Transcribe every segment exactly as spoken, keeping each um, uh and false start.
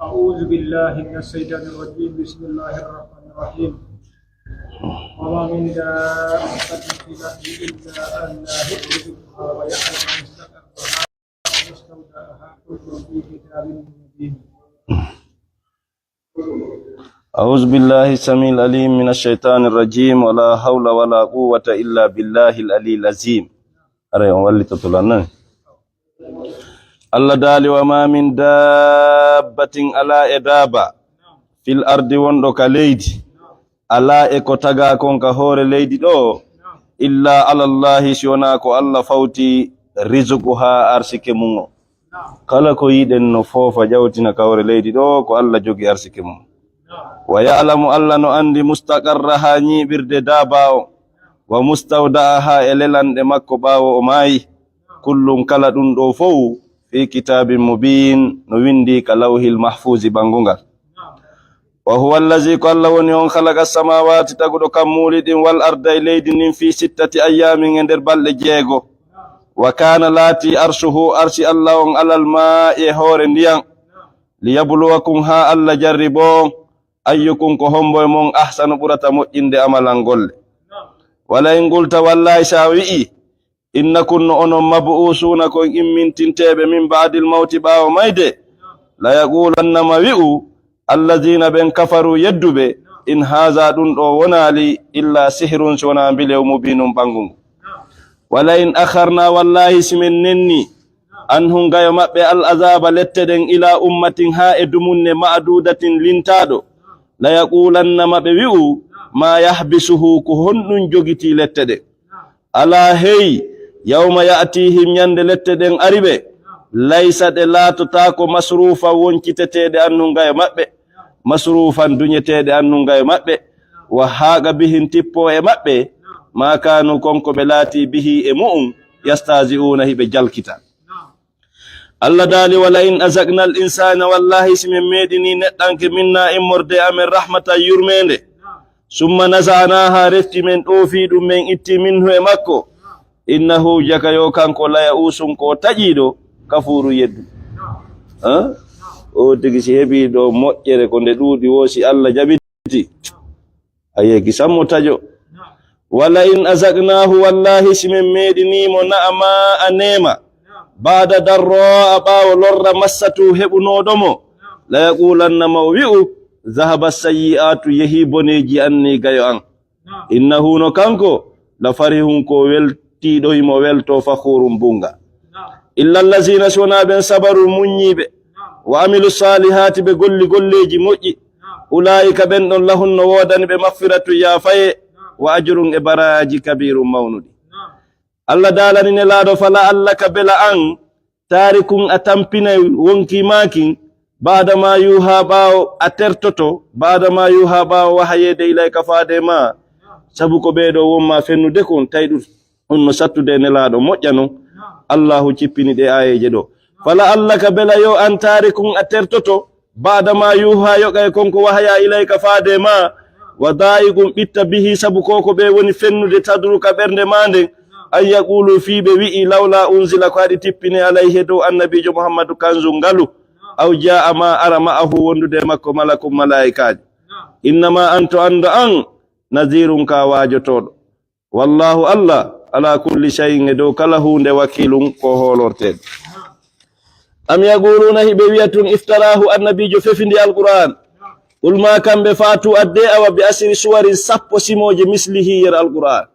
أعوذ بالله من الشيطان الرجيم. بسم الله الرحمن الرحيم. وما من دابة في الأرض إلا على الله رزقها ويعلم مستقرها ومستودعها كل في كتاب مبين. أعوذ بالله السميع العليم من الشيطان الرجيم. ولا حول ولا قوة إلا بالله العلي العظيم. Are on wallitoto lan non. Allah daali: "Wa ma min dabbatin", alaa e daaba, "fil ardi", wonɗo ka leydi, alaa e ko tagaa kon ka hoore leydi ɗo, "illa alallahi", si wonaa ko Allah fawti, "rizquha", arsike mun o. Kala ko yiɗen no foofa ƴawtina ka hoore leydi ɗo, ko Allah jogi arsike mun. "Wa ya'lamu", Allah no anndi, "mustaqarraha", ñiiɓirde daaba o, "wa mustawda'aha", e lelanɗe makko ɓaawo o maayi. "Kullun", kala ɗum ɗo fow, "fi kitabin mubin", no winndi ka lawhil mahfuzi ɓanngungal. "Wa huwa allazi", ko Allah woni on, "khalaqa samawati", taguɗo kammuuli ɗin, "wal arda", e leydi ndin, "fi sittati ayyamin", e nder balɗe jeego. "Wa kana", laati, "arshuhu", arsi Allah on, "alal ma'i", e hoore ndiyan. "Liyabluwakum", haa Allah jarribo on, "ayyukum", ko hombo e mon, "ahsanu", ɓurata moƴƴinde, "amalan", golle. "Wala in qulta", wallahi sa wi'i, "innakum", no onon, "mab'usuna", kon immintinteeɓe, "min ba'dil mawti", ɓaawo mayde, "la yaqulanna", ma wi'u, "allazina", ɓen, "kafaru", yedduɓe, "in haza", ɗum ɗo wonaali, "illa sihrun", si wonaa mbilew, "mubinun", ɓanngungu. "Wala in akharna", wallahi si men nenni, "anhum", gayo maɓɓe, "al azaba", lette ɗen, "ila ummatin", haa e dumunne, "ma'dudatin", lintaaɗo, "la yaqulanna", ma ɓe wi'u, "ma yahbisuhu", ko honɗum jogitii lette ɗen. "Alaa, hey, yawma ya'tihim", ñande lette ɗen ari ɓe, "laysa", ɗe laatotaako, "masrufan", wonciteteeɗe, "annun", gayo maɓɓe, "masrufan", duñeteeɗe, "annun", gayo maɓɓe, "wa haqa bihim", tippo e maɓɓe, "ma kanu", kon ko ɓe laati, "bihi", e mu'un, "yastahzi'una", hiɓe jalkita. Allah daali: "Wala in azaqna al insana", wallahi si men meeɗini neɗɗanke, "minna", immorde amen, "rahmatan", yurmeende, "summa naza'naha", refti men ɗoofi ɗum, men itti, "minhu", e makko, "innahu", jaka yo kanko, "la ya'usun", ko taƴiiɗo, "kafuru", yeddu. Ha? O tigi si heɓi ɗo moƴƴere ko nde ɗuuɗi wo, si Allah jaɓiti, a yeeki sammo taƴo. "Wala in azaqnahu", wallahi si men meeɗinii mo, "na'ama", a neema, "ba'da darra'a", ɓaawo lorra, "massatu", heɓunooɗo mo, "la yaqulanna", ma o wi'u, "zahaba sayyi'atu", yehi boneeji anni gayo an. "Innahu", no kanko, "la farihun", ko weltiiɗo, himo welto, "fakhurun", bunga. "Illa allazina", si wonaa ɓen, "sabaru", muññiiɓe, "wa amilu salihati", ɓe golli golleeji moƴƴi, "ulaika", ɓen ɗon, "lahum", no woodani ɓe, "maghfiratu", yaafaye, "wa ajrun", e baraaji, "kabirun", mawnuɗi. Allah daalani Nelaaɗo: "Fala allaka", bela an, "tarikun", a tampinay, wonkii maakin, "ba'da ma yuha", ɓaawo a tertoto, "ba'da ma yuha", ɓaawo wahayeede, "ilayka", faade ma, sabu ko ɓee ɗo won ma fennude kon, tawi ɗum, ɗum no sattude e Nelaaɗo, moƴƴa non. Allahu cippini ɗe aayeeje ɗo. "Fala allaka", bela yo an, "tarikun", a tertoto, "ba'da ma yuha", yoga e kon ko wahaya, "ilayka", faade ma, "wa da'iqun", ɓitta, "bihi", sabu ko ko ɓe woni fennude, "tadruka", ɓernde ma nden, "an yaqulu", fii ɓe wi'i, "lawla unzila", ko haɗi tippine, "alayhi", e dow Annabiijo Muhammadu, "kanzun", ngalu, "aw ja'a", ma ara, "ma'ahu", wondude e makko, "malakun", malaa'ikaajo. "Innama anta", an, "nadhirun", ka waajotooɗo. "Wallahu", Allah, "ala kulli shay'in", e dow kala huunde, "wakilun", ko hoolorteeɗo. "Am yaquluna", hiɓe wi'a tun, "iftarahu", Annabiijo fefindi Alqur'aan. "Qul", ma kamɓe, "fa'tu", adde, awa, "bi ashri suwarin", sappo simooje, "mislihi", yer Alqur'aan,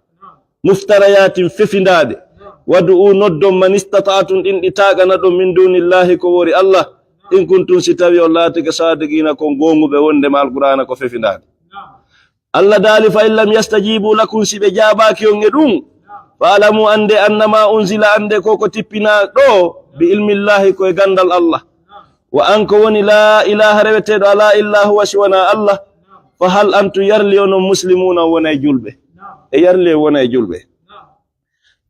"muftarayatin", fefindaaɗe. "Wad'u", noddon, "man istata'tum", ɗin ɗi taaganaɗon, "min dunillahi", ko woori Allah, "in kuntum", si tawi on laatike, "sadiqina", kon goonguɓe, wonde ma Alqur'aana ko fefindaaɗe. Allah daali: "Fa in lam yastajibu lakum", si ɓe jaabaaki on e ɗum, "fa'lamu", annde, "annama unzila", annde ko ko tippinaa ɗo, "bi ilmillahi", ko e ganndal Allah. "Wa an", ko woni "la ilaha", reweteeɗo alaa, "illa huwa", si wonaa Allah. "Fa hal antum", yarli onon, "muslimuna", wonay julɓe. E yarli en wonay julɓe.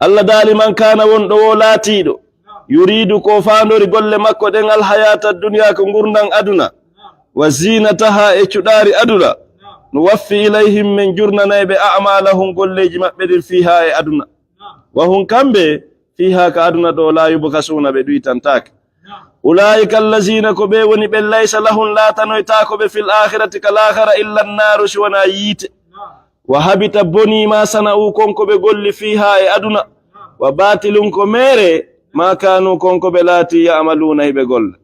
Allah daali: "Man kana", wonɗo wo laatiiɗo, "yuridu", ko faandori golle makko ɗen, "al hayata dunya", ko ngurndan aduna, "wa zinataha", e cuɗaari aduna, "nuwaffi ilayhim", men jurnanay ɓe, "a'malahum", golleeji maɓɓe ɗin, "fiha", e aduna, "wa hum", kamɓe, Fiiha ka aduna ɗo, la yubkasuuna, ɓe ɗuytantaake. Ulaa'ika allazina, ko ɓe woni ɓen, laysa lahum, laatanoytaako ɓe, fil aakhirati, ka laakhara, illa annaaru, si wonaa yiite. Wa habita, bonii, ma sana'u, kon ko ɓe golli, fiiha, e aduna. Wa baatilun, ko meere, ma kaanu, kon ko ɓe laati, ya'maluuna, hiɓe golla.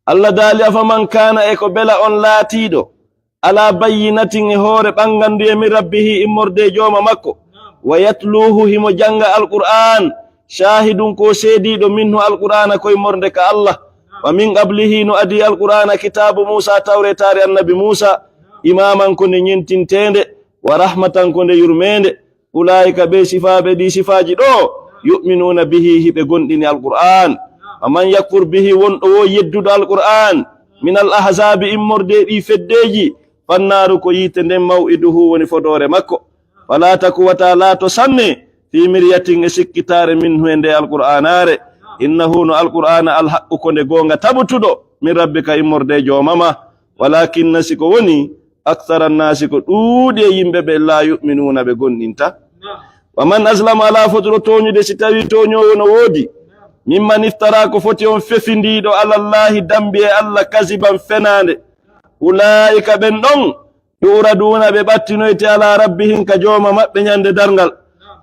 Allah daali, afaman kaana, e ko bela on laatiiɗo, ala bayyinatin, e hoore ɓannganndu, e min rabbihi, immorde e jooma makko, wa yatluuhu, himo jannga Alqur'aan, shaahidun, ko seediiɗo, minhu, Alqur'aana, ko immorde ka Allah, wa min qablihi, no adii Alqur'aana, kitaabu Muusa, tawreetaare annabi Muusa, imaaman, ko nde ñentinteende, wa rahmatan, ko nde yurmeende. Ulaa'ika, ɓe sifaaɓe ɗi sifaaji ɗo, yu'minuuna bihi, hiɓe gomɗini Alqur'aan. Wa man yakfur bihi, wonɗo wo yedduɗo Alqur'aan, min al ahzaabi, immorde e ɗi feddeeji, fannaaru, ko yiite nden, maw'iduhu, woni fodoore makko. Falaa taku, wata laato sanne, fii miryatin, e sikkitaare, minhu, e nde Alqur'aanaare. Innahu, no Alqur'aana, alhaqqu, ko nde goonga tabutuɗo, min rabbika, immorde e jooma ma. Walaakinna, si ko woni, akthara nnaasi, ko ɗuuɗi e yimɓe ɓe, laa yu'minuuna, ɓe gomɗinta. Wa man azlamu, alaa foturo tooñude, si tawii tooñoowo no woodi, mimman iftara, ko foti on fefindiiɗo, alallaahi, dambi e Allah, kaziban, fenaande. Ulaa'ika, ɓen ɗon, yu'raduuna, ɓe ɓattinoyte, alaa rabbihim, ka jooma maɓɓe, ñande darngal.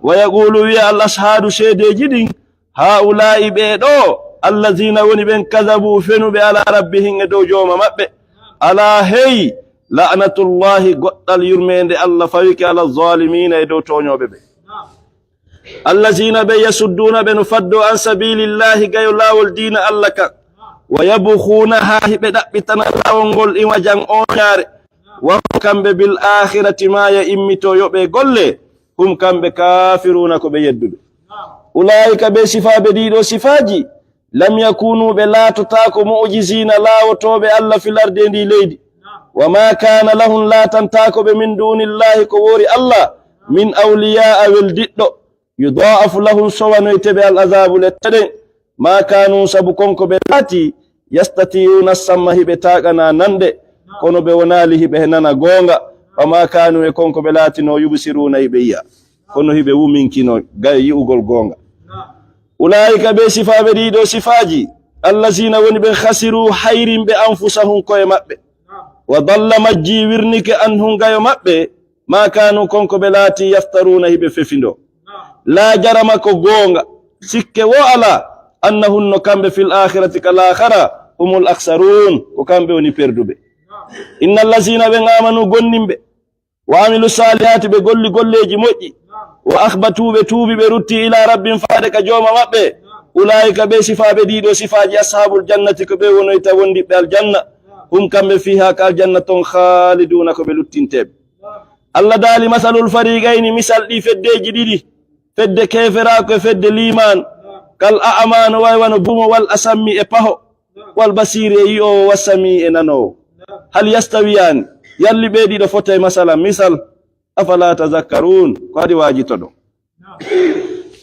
Wa yaquulu, wi'a, al ashhaadu, seedeeji ɗin, haa'ulaa'i, ɓee ɗoo, allaziina, woni ɓen, kazabu, fenuɓe, alaa rabbihim, e dow jooma maɓɓe. Alaa, hey, la'natullaahi, goɗɗal yurmeende Allah fawike, ala zaalimiina, e dow tooñooɓe ɓe. Allaziina, ɓe, yasudduuna, ɓe no faddoo, an sabiilillaahi, gayo laawol diina Allah kan, wa yabghuunahaa, hiɓe ɗaɓɓitana laawol ngol, iwajan, ooñaare, wa hum, kamɓe, bil aakhirati, maaya immitoo, yo ɓe golle, hum, kamɓe, kaafiruuna, ko ɓe yedduɓe. Ulaa'ika, ɓe sifaaɓe ɗii ɗoo sifaaji, lam yakuunu, ɓe laatotaako, mu'jiziina, laawotooɓe Allah, fil ardi, e ndii leydi. Wa maa kaana lahum, laatantaako ɓe, min duunillaahi, ko woori Allah, min awliyaa'a, weldiɗɗo. Yudaa'afu lahum, sowanoyte ɓe, al azaabu, lette ɗen. Maa kaanu, sabu kon ko ɓe laati, yastati'uuna sam'a, hiɓe taakanaa nanɗe, kono ɓe wonaali hiɓe nana goonga. Wa maa kaanu, e kon ko ɓe laatinoo, yubsiruuna, hiɓe yi'a, kono hiɓe wuminkino gayo yi'ugol goonga. Ulaa'ika, ɓe sifaaɓe ɗii ɗoo sifaaji, allaziina, woni ɓen, khasiruu, hayrimɓe, anfusahum, ko'e maɓɓe. Wa dalla, majjii, wirnike, anhum, gayo maɓɓe, maa kaanu, kon ko ɓe laati, yaftaruuna, hiɓe fefindoo. Laa jarama, ko goonga, sikke woo alaa, annahum, no kamɓe, fil aakhirati, ka laakhara, humul akhsaruun, ko kamɓe woni perduɓe. Inna allaziina, ɓen, aamanuu, gomɗinɓe, wa amilu saalihaati, ɓe golli golleeji moƴƴi, wa akhbatuu, ɓe tuubi, ɓe rutti, ilaa rabbihim, faade ka jooma maɓɓe, ulaa'ika, ɓe sifaaɓe ɗii ɗoo sifaaji, ashaabul jannati, ko ɓe wonoyta wondiɓɓe aljanna, hum, kamɓe, fiihaa, ka aljanna ton, khaaliduuna, ko ɓe luttinteeɓe. Allah daali, masalul fariqayni, misal ɗii feddeeji ɗiɗi, fedde keeferaaku e fedde liimaan, kal a'maa, no wayi wano bumo, wal asammi, e paho, wal basiiri, e yi'oowo, was samii, e nanoowo. Hal yastawiyaani, yalli ɓee ɗiɗo fotay, masalan, misal? Afalaa tazakkaruun, ko adii waajitoɗon.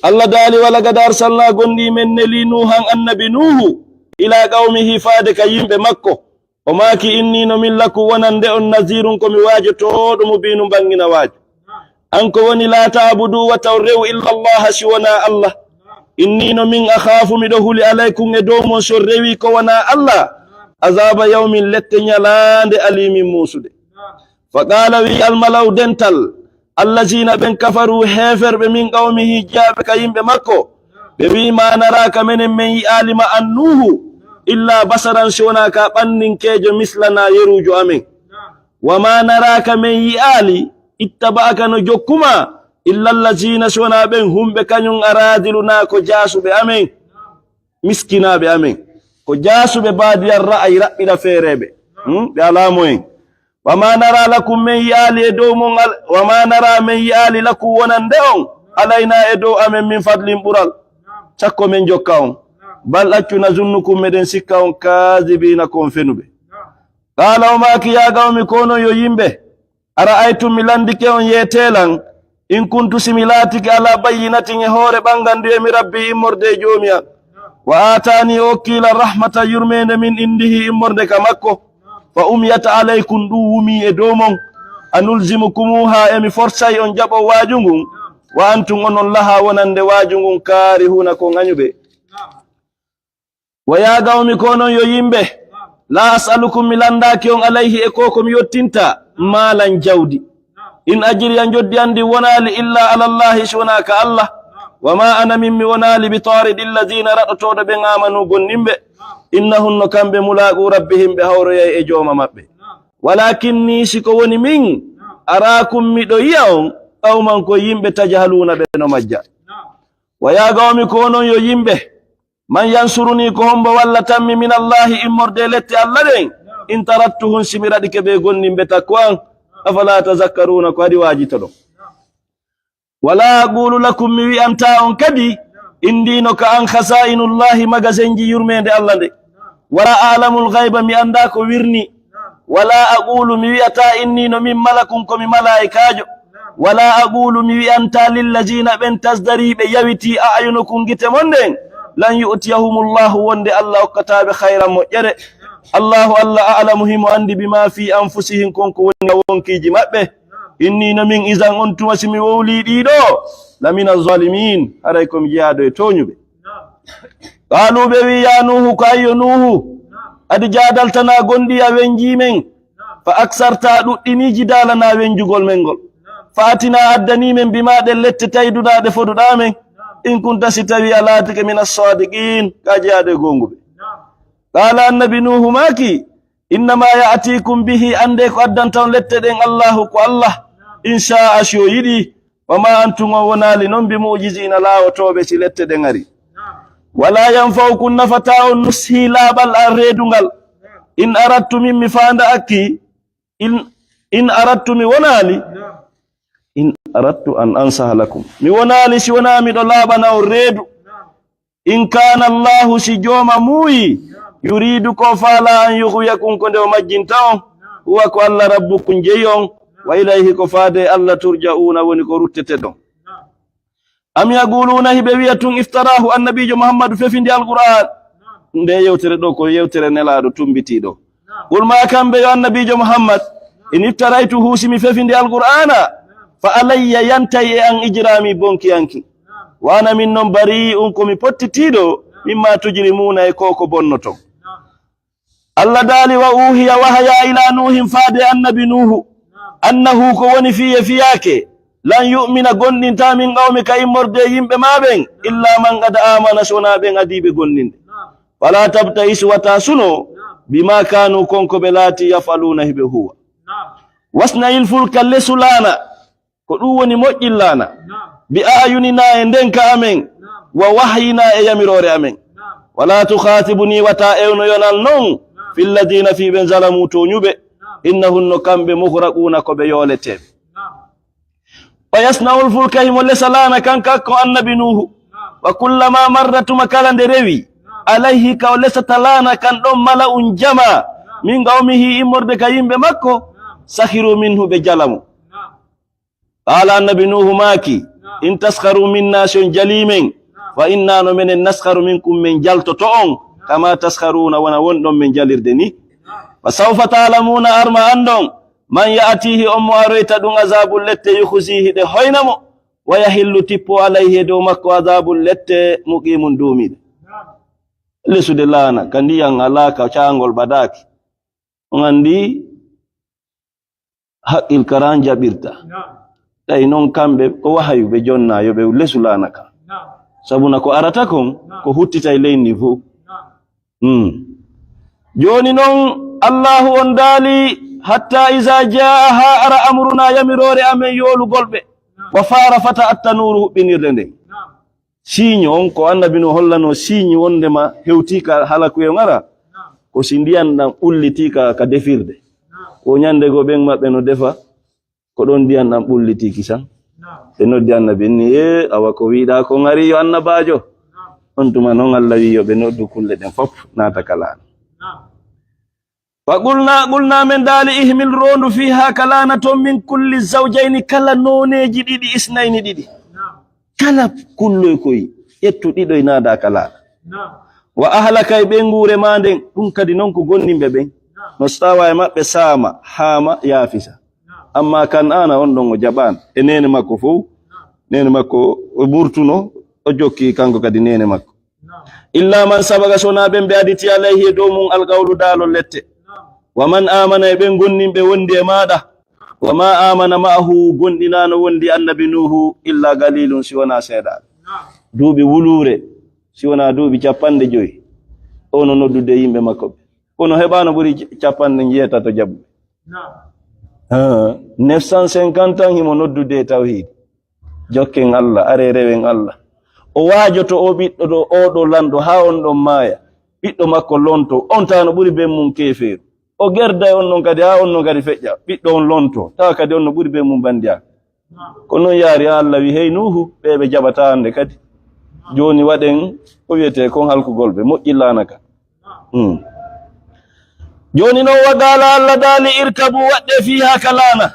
Allah daali, wa laqad arsalnaa, gomɗii men nelii, Nuuhan, annabi Nuuhu, ilaa qawmihi, faade ka yimɓe makko. O maaki, innii, no min, lakum, wonande on, naziirun, ko mi waajotooɗo, mubiinun, banngina waajo. An ko woni, laa ta'buduu, wata on rewu, illa Allaaha, si wonaa Allah. Innii, no min, akhaafu, miɗo huli, alaykum, e dow mon, si on rewii ko wonaa Allah, azaaba yawmin, lette ñalaande, aliimin, muusude. Fa qaala, wi'i, al mala'u, dental, allaziina, ɓen, kafaruu, heeferɓe, min qawmihi, jeyaaɓe ka yimɓe makko, ɓe wi'i, maa naraaka, menen men yi'aali ma, an Nuuhu, illaa basaran, si wonaa ka ɓanninkeejo, mislanaa, yeruujo amen. Wa maa naraaka, men yi'aali, ittaba'aka, no jokku ma, illa allaziina, si wonaa ɓen, hum, ɓe, kañum, araadilunaa, ko jaasuɓe amen, miskinaaɓe amen, ko jaasuɓe, baadiyar ra'ayi, raɓɓiɗa feereeɓe. Hmm? Ɓe alaa moyen. Wa maa naraa lakum, men yi'aali e dow mon, al-, wa maa naraa, men yi'aali, lakum, wonande on, alaynaa, e dow amen, min fadlin, ɓural, sakko men jokka on. Bal, accu, nazunnukum, meɗen sikka on, kaazibiina, ko on fenuɓe. Qaala, o maaki, yaa qawmi, ko onon yo yimɓe, ara'aytum, mi lanndike on, yeetee lan, in kuntu, si mi laatike, alaa bayyinatin, e hoore ɓannganndu, e min rabbi, immorde e joomi an. Wa aataanii, o okki lan, rahmatan, yurmeende, min indihi, immorde ka makko. Fa umiyat alaykum, ɗum wumii e dow mon. Anulzimukumuuhaa, e mi forsay on jaɓon waaju ngun? Wa antum onon laha wonande waaju ngun kaarihuuna ko ngañuɓe. Wa yaa qawmi ko onon yo yimɓe. La as'alukum mi lanndaaki on alayhi e ko ko mi yottinta maalan jawdi. In ajriya njoddi an ndi wonaali illa ala Allahi si wonaa ka Allah. Wa ma ana min mi wonaali bi taaridi alladina raɗotooɗo ɓen amanu gonnimɓe. Innahum no kamɓe mulaaqu rabbihim ɓe hawroyay e jooma maɓɓe. Walakinni si ko woni min araakum miɗo yi'a on qawman ko yimɓe tajhaluuna ɓe no majja. Wa yaa qawmi ko onon yo yimɓe. Man yansuruni ko hombo wallatammi min Allahi immorde lette Allah ɗen. In tarattuhum si mi raɗike ɓe gonnimɓe takko an. Afala tazakkaruuna ko adi waajitoɗon. Wala aqulu lakum mi wi'anta on kadi. Indino ka an khazainullahi magasenji yurmende Allah nde. Wala a'lamul ghaiba mi annda ko wirni. Wala aqulu mi wi'ata inni no min malakun ko mi malaa'ikaajo. Wala aqulu mi wi'anta lillazina ɓen tasdari ɓe yawiti a'yunukum gite mon ɗen. Lan yu'tiyahumullahu wonde Allah okkataaɓe khayran moƴƴere. Allahu Allah a'lamu himo anndi bima fi anfusihim kon ko woni ka wonkiiji maɓɓe. Inni no min izan on tuma si mi wowlii ɗiɗo. Lamina zalimin haray ko mi jeyaaɗo e tooñuɓe. Qaalu ɓe wi, "Yaa Nuuhu, ko ayyo Nuuhu, qad jaadaltanaa gonɗii a wenjii men, fa aksarta a ɗuɗɗinii jidaalanaa wenjugol men ngol. Fa atinaa addanii men bimaa ɗen lette tayduɗaa ɗe foduɗaa men, in kunta si tawii a laatike mina saadiqiin, ka jeyaaɗo e goonguɓe." Qaala annabi Nuuhu maaki, "Innama ya'tikum bihi, annde ko addanta on lette ɗen Allahu ko Allah, in sha'a si o yiɗi, wa ma antum on wonaali non bi mu'jiziina laawotooɓe si lette ɗen ari. Wala yanfa'ukum nafata on nushi laaɓal an reedungal. In arattu min mi faanda akki, in, in arattu mi wonaali, in arattu an ansaha lakum. Mi wonaali si wonaa miɗo laaɓana on reedu. In kaana Allahu si jooma muuyi, yuriidu ko faala an yughwiyakum ko nde o majjinta on, huwa ko Allah rabbukum jeyi on, wa ilayhi ko faade Allah turja'uuna woni ko rutteteɗon. Am yaquluuna hiɓe wi'a tun iftarahu annabiijo Muhammadu fefindi Alqur'aan. Nde yewtere ɗo ko yewtere nelaaɗo tumbitiiɗo. Qul ma kamɓe yo annabiijo Muhammad, in iftaraytuhu si mi fefindi Alqur'aana, fa alayya yantay e an ijraami bonkiyanki. Wa ana min non bari'un ko mi pottitiiɗo, mimma tujrimuuna e ko ko bonnoton. Allah daali wa uhiya wahaya ila Nuuhin faade annabi Nuuhu, annahu ko woni fiye fiyaake, lan yu'mina gonɗinta min qawmi ka immorde yimɓe ma ɓen, illa man qad amana so wonaa ɓen adiiɓe gonninde. Wala tabta'is wata suno, bima kanu kon ko ɓe laati yaf'aluuna hiɓe huwa. Wasna'il fulka lesu laana, ko ɗum woni moƴƴin laana. Bi a'yunina e ndenka amen, wa wahyina e yamiroore amen. Wala tukhatibuni wata ewno yonal non, fi alladina fi ɓen zalamu tooñuɓe. Innahum no kamɓe muhraquna ko ɓe yooleteeɓe. Wa yasna'ul fulka himo lesa laana kan kakko annabi Nuuhu. Wa kullama marra tuma kala nde rewi, alayhi ka o lesata laana kan ɗon mala'un jama, min qawmihi immorde ka yimɓe makko, sakhiru minhu ɓe jalamo. Qaala annabi Nuuhu maaki, in taskharu minna si on jalii men, fa inna no menen naskharu minkum men jaltoto on, kama taskharuna wona wonɗon men jalirde ni. Fa sawfa ta'lamuna arma anndon, man ya'tihi on mo aroyta ɗum azabul lette yukhzihi ɗe hoyna mo, wa yahillu tippo alayhi e dow makko azabul lette muqimun duumiiɗe. Lesude laana ka ndiyan alaa ka caangol ɓadaaki. On anndi haqqil karan jaɓirta. Tawi noon kamɓe ko wahayu ɓe jonna yo ɓe lesu laana ka. Sabuna ko arata kon ko huttitay leydi ndi fof. Hmm. Jooni noon Allahu on daali, hatta iza jaa haa ara amruna yamiroore amen yoolugol ɓe. Wa faara fata attanuuru huɓɓinirde nden. Siiñi on ko annabi no hollanoo siiñi wondema hewtii ka halakuye ngara. Ko si ndiyan ɗan ɓullitii ka, ka defirde. Ko ñande goo ɓen maɓɓe no defa, ko ɗon ndiyan ɗan ɓullitii kisan. Ɓe noddi annabi inni, "Ee, awa ko wiɗaa ko ngari yo annabaajo." On tuma non Allah wi yo ɓe noddu kulle ɗen fof naata ka laana. Fa qulna, qulna men daali, ihmil roondu fiihaa ka laana ton min kulli zawjayni kala nooneeji ɗiɗi isnayni ɗiɗi. Kala kulloy koy ƴettu ɗiɗoy naada ka laana. Wa ahlaka e ɓeynguure maa nden, ɗum kadi non ko gonnimɓe ɓen. No stawa e maɓɓe Saama, Haama, Yaafisa. Amma Kan'aana on ɗon o jaɓaano e neene makko fow. neene makko, o ɓurtuno, o jokki kanko kadi neene makko. Illa man sabaga, so wonaa ɓen ɓe aditi alayhi e dow mum alqawlu daalo lette. Wa man amana, e ɓen gonɗinɓe wondi e maaɗa. Wa ma amana ma'ahu, gonɗinaano wondi annabi Nuuhu illa qalilun, si wonaa seeɗaaɓe. Duuɓi wuluure, si wonaa duuɓi capanɗe joyi. O no noddude yimɓe makko ɓe. Kono heɓaano ɓuri capanɗe njeetato jaɓuɓe. Haa, neuf cent cinquante ans himo noddude e tawhiid. Jokken Allah, aree rewen Allah. O waajoto o ɓiɗɗo ɗo, oo ɗo lanɗo, haa on ɗon maaya. Ɓiɗɗo makko lonto, on taa no ɓuri ben mum keefeeru. O gerda e on ɗon kadi, haa on ɗon kadi feƴƴa. Ɓiɗɗo on lonto, tawa kadi on no ɓuri ben mum bandiya. Ko non yaari, haa Allah wi, "Hey Nuuhu, ɓe ɓe jaɓataa hannde kadi. Jooni waɗen ko wiyetee kon halkugol ɓe, moƴƴin laana ka." Hmm. Jooni non, wa qaala, Allah daali, "Irkabu, waɗɗee fiihaa ka laana."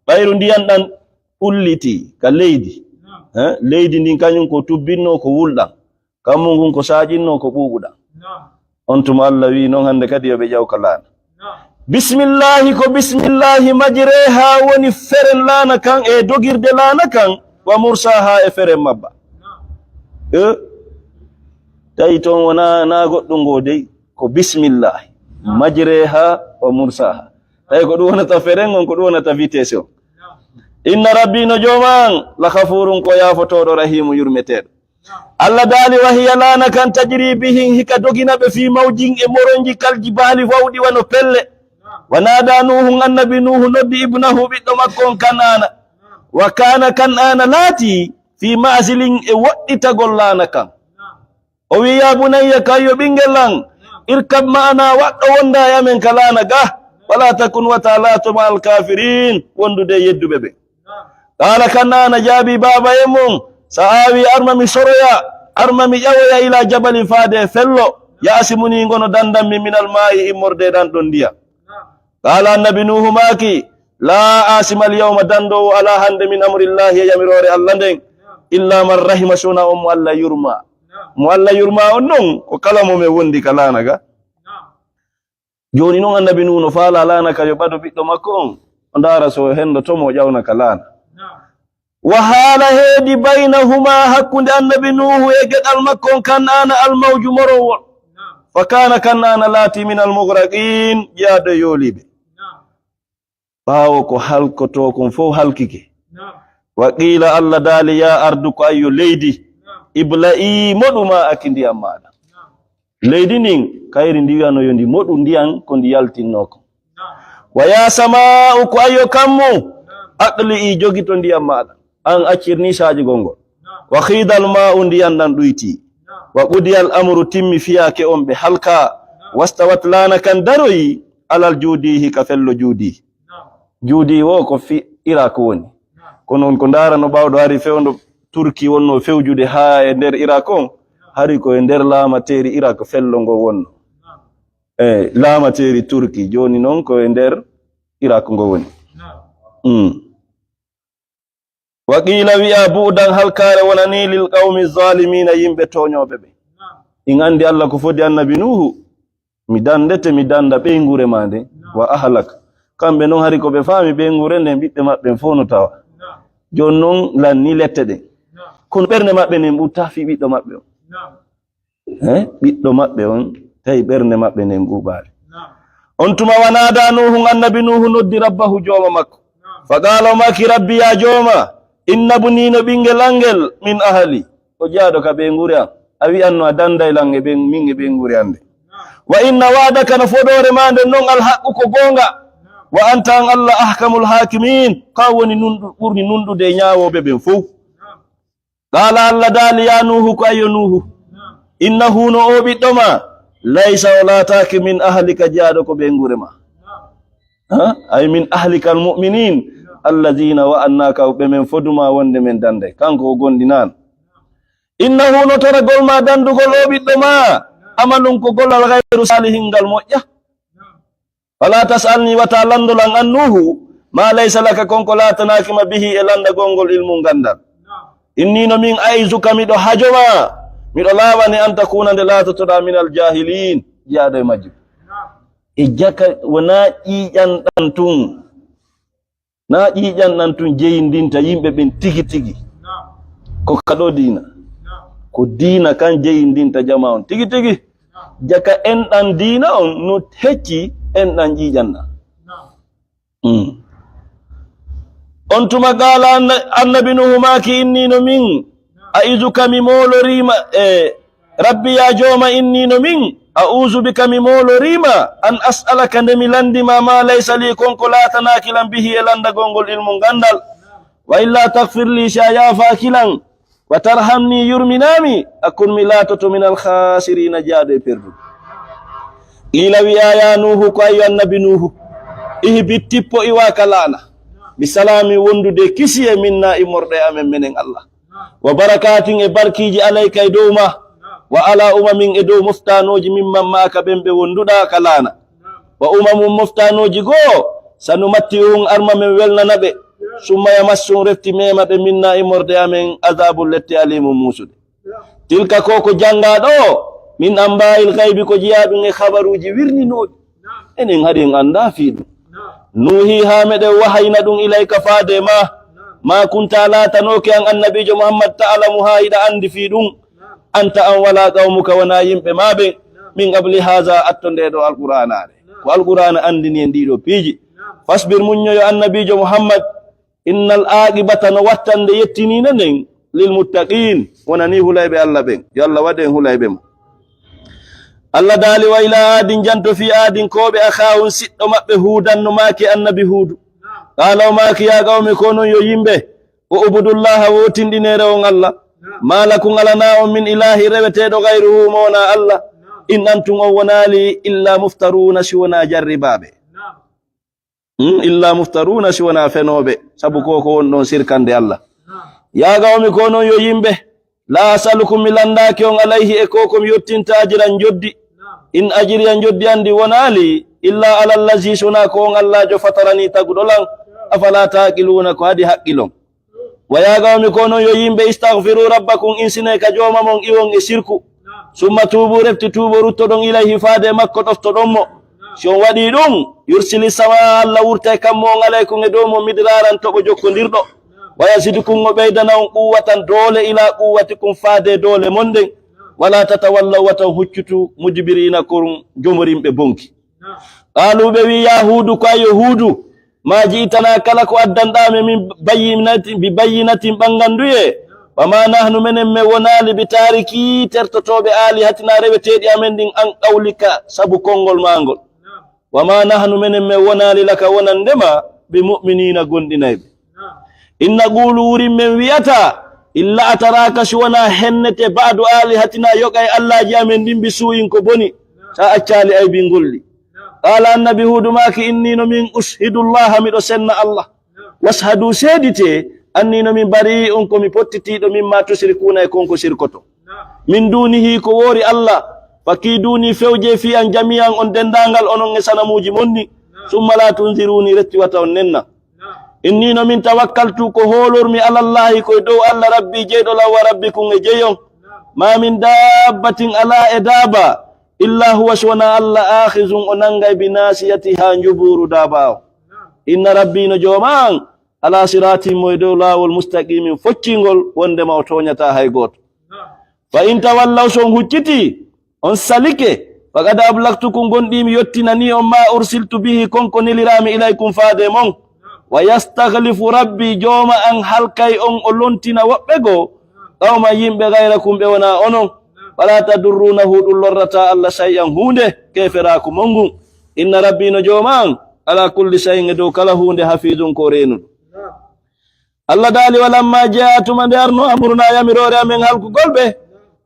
Ɓayru ndiyan ɗan ulliti ka leydi. Eh, leydi ndin kañum ko tubbinnoo ko wulɗan. Kammu ngun ko saaƴinnoo ko ɓuuɓuɗan. On tuma Allah wi'i non hannde kadi yo ɓe ƴaw ka laana. Bismillahi, ko bismillahi majreeha woni feren laana kan e dogirde laana kan, wa mursaaha e feren mabba. Eh? Tawi toon wona, na goɗɗum ngo dey, ko bismillahi. Majreeha wa mursaaha. Tawi ko ɗum wonata feren on, ko ɗum wonata vitesse on. Inna rabbi, no jooma an, la ghafuurun, ko yaafotooɗo, rahiimu, yurmeteeɗo. Allah daali, wa hiya laana kan tajri bihim, hika dogina ɓe fii mawjin e moronji kal jibaali wawɗi wano pelle. Wa naada Nuuhun, annabi Nuuhu noddi ibnahu, ɓiɗɗo makko on Kan'aana. Wa kaana, Kan'aana laati, fii ma'zilin, e woɗɗitagol laana kan. O wi'i, "Yaa bunayya, kayyo ɓinngel an, irkab ma'ana, waɗɗo wonda e amen ka laana ga, wala takun, wata laato, ma'al kaafiriin, wondude e yedduɓe ɓe." Qaala, Kan'aana jaabii baaba en mum, "Sa aawi, arma mi soroya, arma mi ƴawoya ilaa jabalin, faade e fello, ya'simunii, ngono dandan mi, minal maa'i, immorde e ɗan ɗon ndiyan." Qaala, annabi Nuuhu maaki, "Laa aasima al yawma, dandoowo alaa hannde, min amrillaahi, e yamiroore Allah nden, illaa man rahima, si wonaa on mo Allah yurmaa." Mo Allah yurmaa on non, ko kala mo men wondi ka laana ga. Jooni non, annabi Nuuhu no faalaa laana ka yo ɓado ɓiɗɗo makko on, o ndaara so o hendoto mo, o ƴawna ka laana. Wa haala, heedi, baynahuma, hakkunde annabi Nuuhu e geɗal makko on Kan'aana, al mawju, morowol. Fa kaana, Kan'aana laati, min al mughraqiin, jeyaaɗo e yooliiɓe. Ɓaawo ko halkotoo kon fow halkike. Wa qiila, Allah daali, yaa ardu, ko ayyo leydi, ibla'i, moɗu ma'aki, ndiyan maaɗa. Leydi ndin, kayri ndi wi'ano yo ndi moɗu ndiyan ko ndi yaltinnoo kon. Wa yaa samaa'u, ko ayyo kammu, aqli'i, jogito ndiyan maaɗa. An accir ni saajigol ngol. Wa ghidal maa'u, ndiyan ɗan ɗuytii. Wa qudiyal amru, timmi fiyaake on ɓe halkaa. Wastawat, laana kan daroyi, alal juudihi, ka fello juudi. Juudi wo ko fi Irak woni. Kono on ko ndaarano ɓaawɗo hari fewndo Turki wonno fewjude haa e nder Irak on, hari ko e nder laamateeri Irak fello ngo wonno. E laamateeri Turki, jooni non ko e nder Irak ngo woni. Mm. Wa qiila, wi'a, bu'dan, halkaare wonanii, lil qawmi zaalimiina, yimɓe tooñooɓe ɓe. In anndi Allah ko fodi annabi Nuuhu, mi dandete, mi danda ɓeynguure maa nden, wa ahlak. Kamɓe non hari ko ɓe faami ɓeynguure nden, ɓiɓɓe maɓɓe en fow no tawa. Jooni non lanni lette ɗen. Kono ɓernde maɓɓe nden ɓurtaa fii ɓiɗɗo maɓɓe on. Eh, ɓiɗɗo maɓɓe on, tawi ɓernde maɓɓe nden ɓuuɓaali. On tuma, wa naada Nuuhun, annabi Nuuhu noddi rabbahu, jooma makko. Fa qaala, o maaki, rabbi, yaa jooma, inna bnii, no ɓinngel an ngel, min ahli, o jeyaaɗo ka ɓeynguure an. A wi'anno a danday lan e ɓen, min e ɓeynguure an nde. Wa inna wa'daka, no fodoore maa nden non, al haqqu, ko goonga. Wa anta, an Allah, ahkamul haakimiin, ko an woni nunɗu-, ɓurni nunɗude e ñaawooɓe ɓen fow. Qaala, Allah daali, yaa Nuuhu, ko ayyo Nuuhu, innahu, no oo ɓiɗɗo maa, laysa, o laataaki, min ahlika, jeyaaɗo ko ɓeynguure maa. Ha? Ay min ahlikal mu'miniin, alladiina wa'adnaaka, ɓe men fodu maa wonde men danday. Kanko o gondinaano. Innahu, no toragol maa dandugol oo ɓiɗɗo maa, amalun, ko gollal, gayru saalihin, ngal moƴƴaa. Falaa tas'alnii, wata lanndo lan, an Nuuhu, maa laysa laka, kon ko laatanaaki ma, bihi, e lanndagol ngol, ilmun, ganndal. Innii, no min, a'izuka, miɗo hajo maa, miɗo laaɓane, an takuuna, nde laatotoɗaa, minal jaahiliin, jeyaaɗo e majjuɓe. E jaka, wonaa ƴiiƴan ɗan tun. Naa ƴiiƴan ɗan tun jeyindinta yimɓe ɓen tigi tigi. Ko ka ɗo diina. Ko diina kan jeyindinta jama on. Tigi tigi. Jaka enɗan diina on no hecci enɗan ƴiiƴan ɗan. Mm. On tuma qaala anna-, annabi Nuhu maaki, "Inni no min, a izuka mi mooloriima, e Rabbi ya jooma, inni no min, a uzu bika mi mooloriima, an as'alaka nde mi landima ma laysa li kon ko laatanaaki lan bihi e landagol ngol ilmun gandal. Wa illa taghfir li si a yaafaaki lan, wa tarhamni yurminaami, a kun mi laatoto min al khasirina jaaɗo e perduɓe." Qiila wi'a, "Ya Nuhu, ko ayyo annabi Nuhu, ihbit tippo iwa ka laana, bi salaamin wondude kisiye minna immorde amen menen Allah. Wa barakaatin e barkiiji alayka e dow ma, wa ala umamin e dow moftaanooji mimman ma'aka ɓen ɓe wonduɗaa ka laana. Wa umamun moftaanooji goo, sanumatti'uhum arma men welnana ɓe, summa yamassuhum refti meema ɓe minna immorde amen azaabun lette aliimun muusude." Tilka ko ko janngaa ɗo, min ambaa'il gaybi ko jeyaa ɗum e habaruuji wirninooɗi. Enen hari en anndaa fii ɗum. Nuuhi haa meɗen wahayna ɗum ilayka faade ma. Ma kunta laatanooke an annabiijo Muhammad ta'lamu haa hiɗa anndi fii ɗum. Anta an wala qawmuka wonaa yimɓe ma ɓen. Min qabli haza atto ndee ɗo alqur'aanaare. Ko alqur'aana anndini en ɗii ɗoo piiji. Fasbir muññoyo annabiijo Muhammad. Innal aaqibata no wattande yettiniinde nden lil muttaqiin wonanii hulayɓe Allah ɓen. Yo Allah waɗu en hulayɓe mo. Allah daali, "Wa ila aadin janto fii aadinkooɓe akhaahum siɗɗo maɓɓe huudan no maaki annabi huudu. Qaala o maaki, yaa qawmi ko non yo yimɓe, o ubudullaha wootinɗinere on Allah. Ma lakum alanaa on min ilaahi reweteeɗo gayruhu mo wonaa Allah. In antum on wonaali illa muftaruuna si wonaa jarribaaɓe." Hmm, illa muftaruuna si wonaa fenooɓe, sabu ko ko won ɗon sirkande Allah. Yaa qawmi ko non yo yimɓe, laa as'alukum mi lanndaaki on alayhi e ko ko mi yottinta ajiran njoddi. In ajiriya njoddi anndi wonaali, illa ala allazi si wonaa ko on Allaajo fatarani taguɗo lan, afalaa taaqiluuna ko haɗi haqqilon. Wa yaa qawmi ko non yo yimɓe, istaghfiru rabbakum insinee ka jooma mon iwon e sirku. Summa tuubu refti tuubo ruttoɗon ilayhi faade makko ɗoftoɗon mo. Si on waɗii ɗum, yursili samaa Allah wurtay kammu on alaykum e dow mon midraaran toɓo jokkondirɗo. Wa yazidukum o ɓeydana on quwwatan doole ila quwwatikum faade doole mon ɗen. Wala tatawallaw wata on huccutu mudbiriina kon jomorinɓe bonki. Qaalu ɓe wi'i, yaa Huudu, ko ayyo Huudu, ma ji'tana kala ko addanɗaa men min bayyinati-, bi bayyinatin ɓannganduyee, wa ma nahnu menen men wonaali bi taariki tertotooɓe aalihatina reweteeɗi amen ɗin an qawlika sabu konngol maa ngol. Wa ma nahnu menen men wonaali laka wonande ma bi mu'miniina gonɗinayɓe. In naqulu wurin men wi'ata, illa ataraka si wonaa hennete ba'du aalihatina yoga e allaaji amen ɗin bi suu'in ko boni, sa accaali aybingol ɗi. Qaala annabi Huudu maaki, inni no min ushidullaha miɗo senna Allah. Washhadu seeditee, anni no min bari'un ko mi pottitiiɗo mimma tushrikuuna e kon ko sirkoto. Min duunihi ko woori Allah, fakiiduuni fewjee fii an jami'an on denndaangal onon e sanamuuji mon ɗin, summa laa tunziruuni retti wata on nenna. Inni no min tawakkaltu ko hoolormi alallahi ko e dow Allah rabbi jeyɗo lan wa rabbikum e jey on. Ma min daabbatin alaa e daaba, illa huwa si wonaa Allah aakhizun o nanngay bi naasiyatiha njubuuru daaba on. Inna rabbi no jooma an, ala siraatin mo e dow laawol mustaqimin foccingol wondema o tooñataa hay gooto. Fa in tawallaw si on huccitii, on salike, faqad ablagtukum gonɗii mi yottinanii on ma ursiltu bihi kon ko neliraami ilaykum faade mon. Wa yastakhlifu rabbi jooma an halkay on o lontina woɓɓe goo, qawman yimɓe gayrakum ɓe wonaa onon. Wala tadurruunahu ɗum lorrataa Allah shay'an huunde, keeferaaku mon ngun. Inna rabbi no jooma an, ala kulli shay'in e dow kala huunde hafizun ko reenuɗo. Allah daali, walamma jaa tuma nde arno amruna yamiroore amen halkugol ɓe,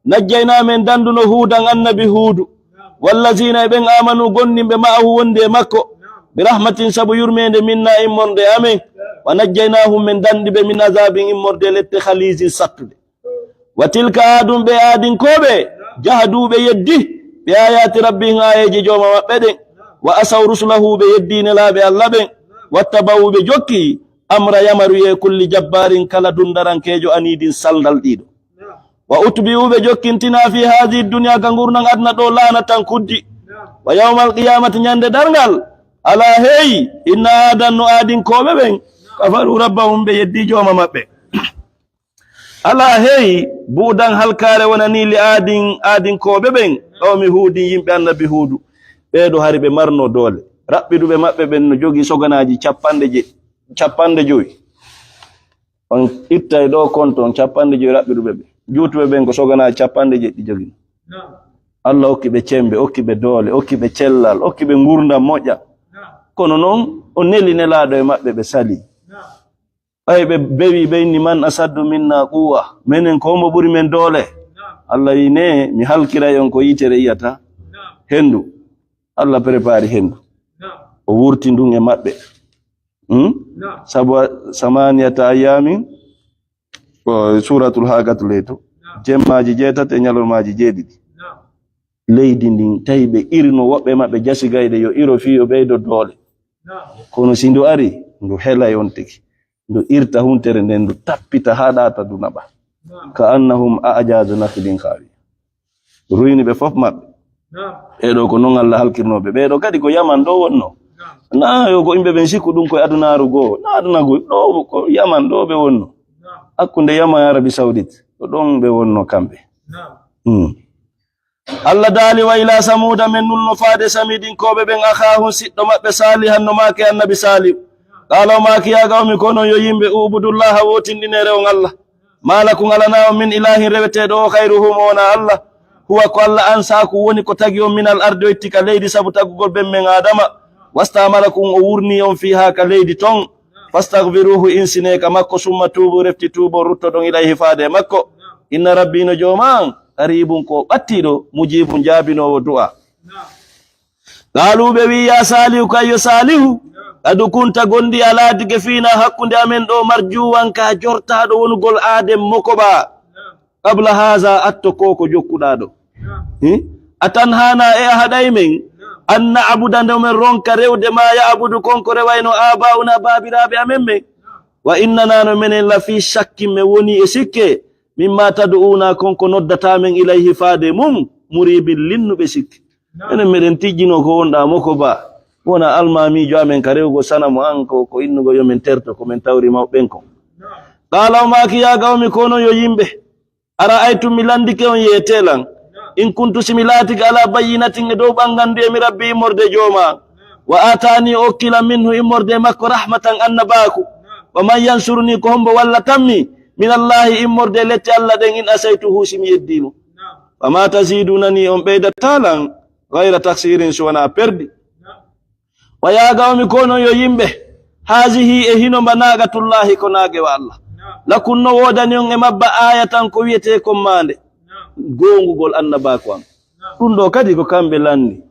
najjaynaa men danduno Huudan annabi Huudu, wallazina e ɓen amanu gonnimɓe ma'ahu wondi e makko, bi rahmatin sabu yurmeende minna immorde amen, wa najjaynaahum men dandi ɓe min azabin immorde lette khalizin sattude. Wa tilka aadun ɓe aadinkooɓe, jahadu ɓe yeddi, ɓe ayaati rabbihim aayeeje jooma maɓɓe ɗen, wa asaw rusulahu ɓe yeddi nelaaɓe Allah ɓen, wattaba'u ɓe jokki, amra yamaruyee kulli jabbaarin kala dundarankeejo aniidin saldal ɗiiɗo. Wa utbi'u ɓe jokkintinaa fi haadihi dunya ka ngurndan aduna ɗo laanatan kuddi. Wa yawmal qiyamati ñande darngal, alaa hey, inna aadan no aadinkooɓe ɓen, kafaru rabbahum ɓe yeddi jooma maɓɓe. Alaa hey, bu'dan halkaare wonanii li aadin, aadinkooɓe ɓen, qawmi Huudin, yimɓe Annabi Huudu. Ɓee ɗoo hari ɓe marnoo doole. Raɓɓiduɓe maɓɓe ɓen no jogii soganaaji capanɗe je-, capanɗe jowi. On ittay ɗoo konto on capanɗe jowi raɓɓiduɓe ɓe. Juutuɓe ɓen ko soganaaji capanɗe jeɗɗi jogii. Naam. Allah okki ɓe cembe, okki ɓe doole, okki ɓe cellal, okki ɓe ngurndan moƴƴa. Naam. Kono non, o neli nelaaɗo e maɓɓe, ɓe salii. Naam. Ɓay ɓe bewi, ɓe inni, "Man asaddu minna quwwa." Menen ko hombo ɓuri men doole? Naam. Allah wi, "Ne, mi halkiray on ko yitere yi'ata." Naam. Hendu. Allah prepari hendu. Naam. O wurti ndun e maɓɓe. Hmm? Naam. Sabu samaniyata ayyamin, ko Suratul Haqqat leyto. Naam. Jemmaaji jeetati e ñalormaaji jeeɗiɗi. Naam. Leydi ndin, tawi ɓe irno woɓɓe maɓɓe jasigayɗe, yo iro fii yo ɓeydo doole. Naam. Kono si ndu ari, ndu helay on tigi. Ndu irta huntere nden, ndu tappita haa ɗaata, ndu naɓa. Naam. Ka annahum a'jazu nakhlin khawiya. Ruyni ɓe fof maɓɓe. Naam. Ɓee ɗoo ko non Allah halkirnoo ɓe. Ɓee ɗoo kadi ko Yaman ɗoo wonnoo. Naam. Naa yo ko yimɓe ɓen sikku ɗum koye adunaaru goo. Naa aduna goo. Ɗoo ko Yaman ɗoo ɓe wonnoo. Naam. Hakkunde Yaman e Arabie Saoudite. Ko ɗon ɓe wonnoo kamɓe. Naam. Hmm. Allah daali, "Wa ila Samuuda, men nulno faade Samiidinkooɓe ɓen, akhaahum, siɗɗo maɓɓe, Saalihan, no maaki Annabi Saalihu. Qaala, o maaki, yaa qawmi, ko onon yo yimɓe, u'budullaaha, wootinɗinee rewon Allah. Maa lakum, alanaa on, min ilaahin, reweteeɗo o, khayruhu, mo wonaa Allah. Huwa, ko Allah, ansaakum, woni ko tagi on, minal ardi, o itti ka leydi, sabu tagugol ben men Aadama. Wastaamarakum, o wurnii on, fiihaa, ka leydi ton. Fastaghfiruuhu, insinee ka makko, summa tuubu, refti tuubon, ruttoɗon, ilayhi, faade e makko. Inna rabbii, no Jooma an, qariibun, ko o ɓattiiɗo, mujiibun, jaabinoowo du'a." Qaaluu, ɓe wi'i, "Yaa Saalihu, kay yo Saalihu, qad kunta, gonɗi a laatike, fiinaa, hakkunde amen ɗoo, marjuwan, ka jortaaɗo wonugol aaden mokobaa. Qabla haazaa, atto ko ko jokkuɗaa ɗoo. Hi? Atanhaanaa, e a haɗay men, an na'buda, nde men ronka rewde, maa ya'budu, kon ko rewaynoo, aabaa'unaa, baabiraaɓe amen ɓen. Wa innanaa, no menen, la fii shakkin, men wonii e sikke, mimmaa tad'uunaa, kon ko noddataa men, ilayhi, faade mum, muriibin, linnuɓe sikke." Enen meɗen tijjinoo ko wonɗaa mokobaa. Wona almaamiijo amen ka rewugol sanamu an ko, ko innugol yo men terto ko men tawri mawɓe ɓen kon. Qaala, o maaki, "Yaa qawmi, ko onon yo yimɓe. Ara'aytum, mi lanndike on, yeetee lan. In kuntu, si mi laatike, alaa bayyinatin, e dow ɓanngandu e mi Rabbi, immorde Jooma an. Wa aataanii, o okki lan, minhu, immorde e makko, rahmatan, annabaaku. Wa man yansurunii, ko hombo wallatammi, minallaahi, immorde e lette Alla ɗen, in asaytuhu, si mi yeddii mo. Wa maa taziidunanii, on ɓeydataa lan, gayra taksiirin, si wanaa perdi." Wa yaa qawmi, ko onon yo yimɓe, haazihi, e hino mba, naaqatullaahi, ko naagewa Alla. Lakum, no woodani on e mabba, aayatan, ko wi'etee kon maande, goongugol annabaaku an. Ɗum ɗoo kadi ko kamɓe lanndi.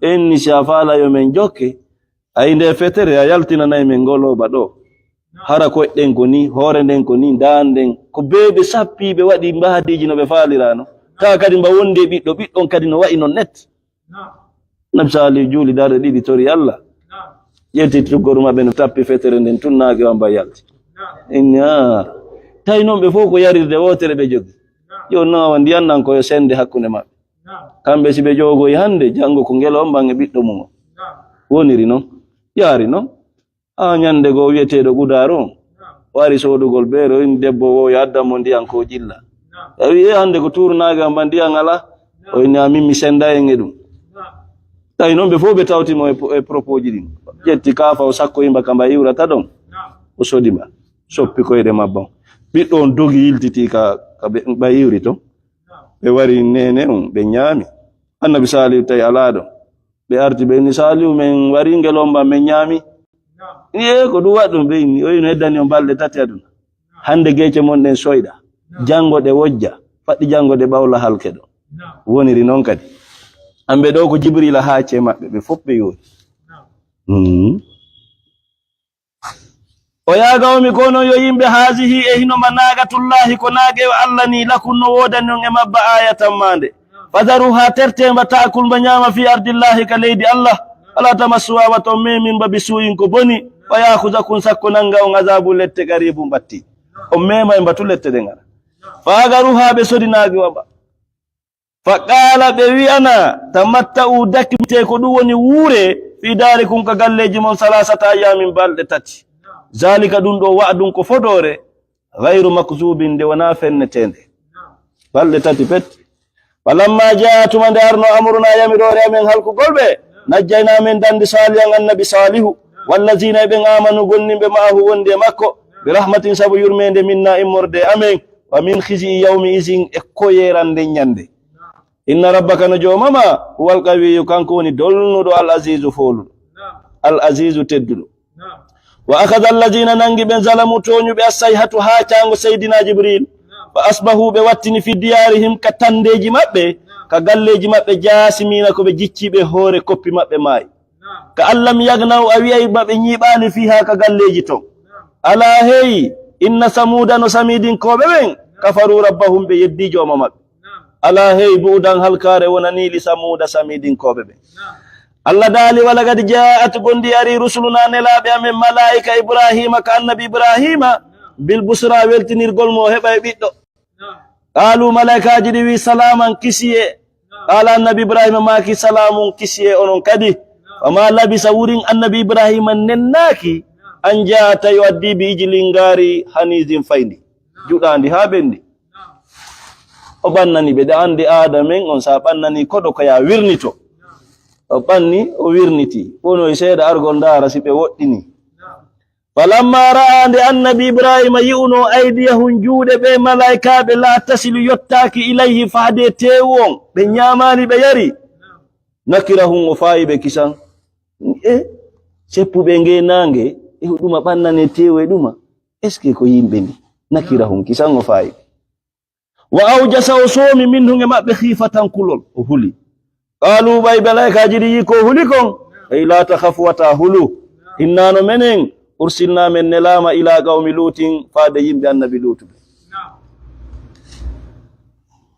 Ɓe inni, si a faala yo men jokke, ay, nde fetere a yaltinanay men ngolooba ɗoo. Hara koyɗen ko nii, hoore nden ko nii, daan nden. Ko beebe sappiiɓe waɗi mbaadiiji no ɓe faaliraano. Tawa kadi mba wondi e ɓiɗɗo, ɓiɗɗo on kadi no wa'i non net. Nabi Saalihu juuli darɗe ɗiɗi, tori Alla. Ƴetti tuggoru maɓɓe no tappi fetere nden, tun naagewa mba yalti. Inni, "Aa, tawi non ɓe fof ko yarirde wootere ɓe jogi. Yo naawa ndiyan ɗan ko yo sende hakkunde maɓɓe." Kamɓe si ɓe ƴoogoyi hannde, janngo ko ngelo on ɓange ɓiɗɗo mum on. Woniri non, yaari non. Haa ñannde goo, wi'eteeɗo Gudaaru on, o ari soodugol beere, o inni debbo woo yo addan mo ndiyan ko o jilla. O wi'i, "E hannde ko tuuru naagewa mba ndiyan alaa?" O inni, "A min mi senda en e ɗum." Tawi non ɓe fof ɓe tawti mo e po-, e propos ji ɗin. Ƴetti kaafa, o sakkoyi mba ka mba iwrata ɗon. O sodi mba, soppi koyɗe mabba on. Ɓiɗɗo on dogi yiltiti ka, ka ɓe, mba iwri ton. Ɓe wari neene on, ɓe ñaami. Annabi Saalihu tawi alaa ɗon. Ɓe arti ɓe inni, "Saalihu, men wari ngel on mba, men ñaami." Ni, "E, ko ɗum waɗi ɗum?" Ɓe inni, "O ino heddani on balɗe tati aduna. Hannde geece mon ɗen soyɗa. Janngo ɗe wojja. Faɗɗi janngo ɗe ɓawla halke ɗo." Woniri non kadi. Amɓe ɗo ko Jibrila haaci e maɓɓe, ɓe fof ɓe yoori. Mhm. O yaa qawmi, ko onon yo yimɓe, haazihi, e hino ma naaqatullaahi, ko naaqe o Alla ni, lakum, no woodani on e mabba aayatan maande. Fadaruha, tertee mba, taakul, mba ñaama, fii ardillaahi, ka leydi Alla. Walaa tamassuha, wata on meemin mba, bisuu'in, ko boni. Fayaakuzakum, sakko nannga on, azaabun, lette, qariibun, ɓattii. On meemay mba, tu lette ɗen ara. Faagaruha, ɓe sodi naaqe wa mba. Faqaala, ɓe wi'ana, tamatta'u, dakmitee, ko ɗum woni wuuree, fii daarikum, ka galleeji mon, salaasata ayyaamin, balɗe tati. Zaalika, ɗum ɗo, wa'dun, ko fodoore, ghayru makzubin, nde wonaa fenneteende. Balɗe tati pet. Falamma jaa, tuma nde arno amruna, yamiroore amen halkugol ɓe, najjayna, men dandi Salihan, annabi Salihu, wallazina, e ɓen, amanu, gonnimɓe, ma'ahu, wondi e makko, bi rahmatin, sabu yurmeende, minna, immorde e amen, wa min khizyi yawmi izin, e koyeerande ñande. Inna rabbaka, no joomama, huwal qawiyyu, kanko woni dolnuɗo, al azizu, fooluɗo, al azizu, tedduɗo. Wa akhadha allazina, nangi ɓen, zalamu, tooñuɓe, assayhatu, haacaango, Seydina Jibril. Fa asbahu, ɓe wattini, fi diyarihim, ka tandeeji maɓɓe, ka galleeji maɓɓe, jaasimiina, ko ɓe jicciiɓe, hoore koppi maɓɓe maayi. Ka allam yagnaw, a wi'ay ma ɓe ñiiɓaali, fiiha, ka galleeji ton. Alaa hey, inna samuuda, no samiidinkooɓe ɓen, kafaru rabbahum, ɓe yeddii jooma maɓɓe. Alaa hey, bu'udan, halkaare wonanii, li samuuda, samiidinkooɓe ɓen. Allah daali, "Walaqad jaa'at, gondi ari, rusuluna, nelaaɓe amen, malaa'ika Ibraahiima, ka annabi Ibraahiima, bil busra, weltinirgol mo o heɓa e ɓiɗɗo." Qaalu, malaa'ikaaji ɗi wi'i, "Salaaman, kisiye." Qaala, annabi Ibraahiima maaki, "Salaamun, kisiye onon kadi." Wa ma labisa, wurin annabi Ibraahiima nennaaki, an jaa'a, tawi o addii, bi ijlin, ngaari, haniizin, fayndi, juɗaandi haa ɓenndi. O ɓannani ɓe, ɗa anndi aada men on, so a ɓannani koɗo ko ya wirnito. O ɓanni, o wirniti. Wono e seeɗa argol ndaara si ɓe woɗɗini. Falamma ra'a, nde annabi Ibraahiima yi'uno, aydiyahum, juuɗe ɓe malaa'ikaaɓe, laa tasilu, yottaaki, ilayhi, faade teewu on, ɓe ñaamaali, ɓe yari. Nakirahum, o faayi ɓe kisan. E seppuɓe nge naange, e ɗuma ɓannane teewu e ɗuma. Est-ce que ko yimɓe ni? Nakirahum, kisan o faayi ɓe. Wa awjasa, o soomi, minhum, e maɓɓe, khiifatan, kulol, o huli. Qaalu, ɓay malaa'ikaaji ɗi yi'i ko huli kon, ey, laa takhaf, wata hulu. Inna, no menen, ursilna, men nelaama, ila qawmi Luutin, faade yimɓe annabi Luutu ɓe.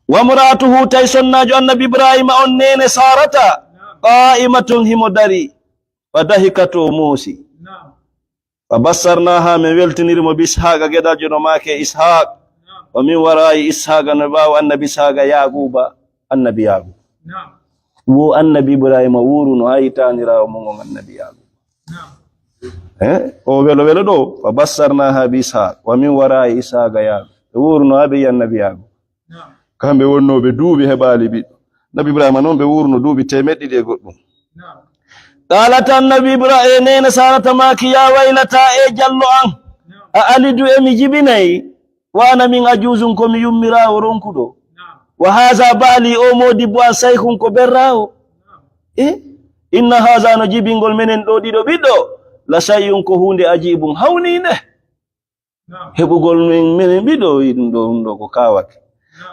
Wa mra'atuhu, tawi sonnaajo annabi Ibraahiima on, neene Saarata, qaa'imatun, himo dari, fa dahikat, o moosi. Fa bassarnaaha, men weltiniri mo, bi Ishaaqa, geɗaljo no maake Ishaaq. Wa min waraa'i Ishaaqa, no ɓaawo annabi Ishaaqa, Yaaquuba, annabi Yaaquuba. Wo annabi Ibraahiima wuuruno haa taaniraawo mum on annabi Yaaquuba. Eh? O welo welo ɗo, fa bassarnaaha bi Ishaaq, wa min waraa'i Ishaaqa Yaaquuba. Ɓe wuuruno haa ɓe yi'i annabi Yaaquuba. Kamɓe wonnooɓe duuɓi heɓaali ɓiɗɗo. Nabi Ibraahiima noon ɓe wuurno duuɓi teemeɗɗe ɗiɗi e goɗɗum. Qaalat, annabi Ibra-, e neene Saarata maaki, "Yaa waylataa, e jallo an, a alidu, e mi jibinay, wa ana min ajuuzun, ko mi yummiraawo ronkuɗo. Wa haaza ba'li, o moodibbo an, saykhun, ko berraawo. E inna haaza, no jibingol menen ɗo ɗiɗo ɓiɗɗo, la shay'un, ko huunde ajiibun, hawniinde." Heɓugol men, menen ɓiɗo, wi ɗum ɗo, ɗum ɗo ko kaawake.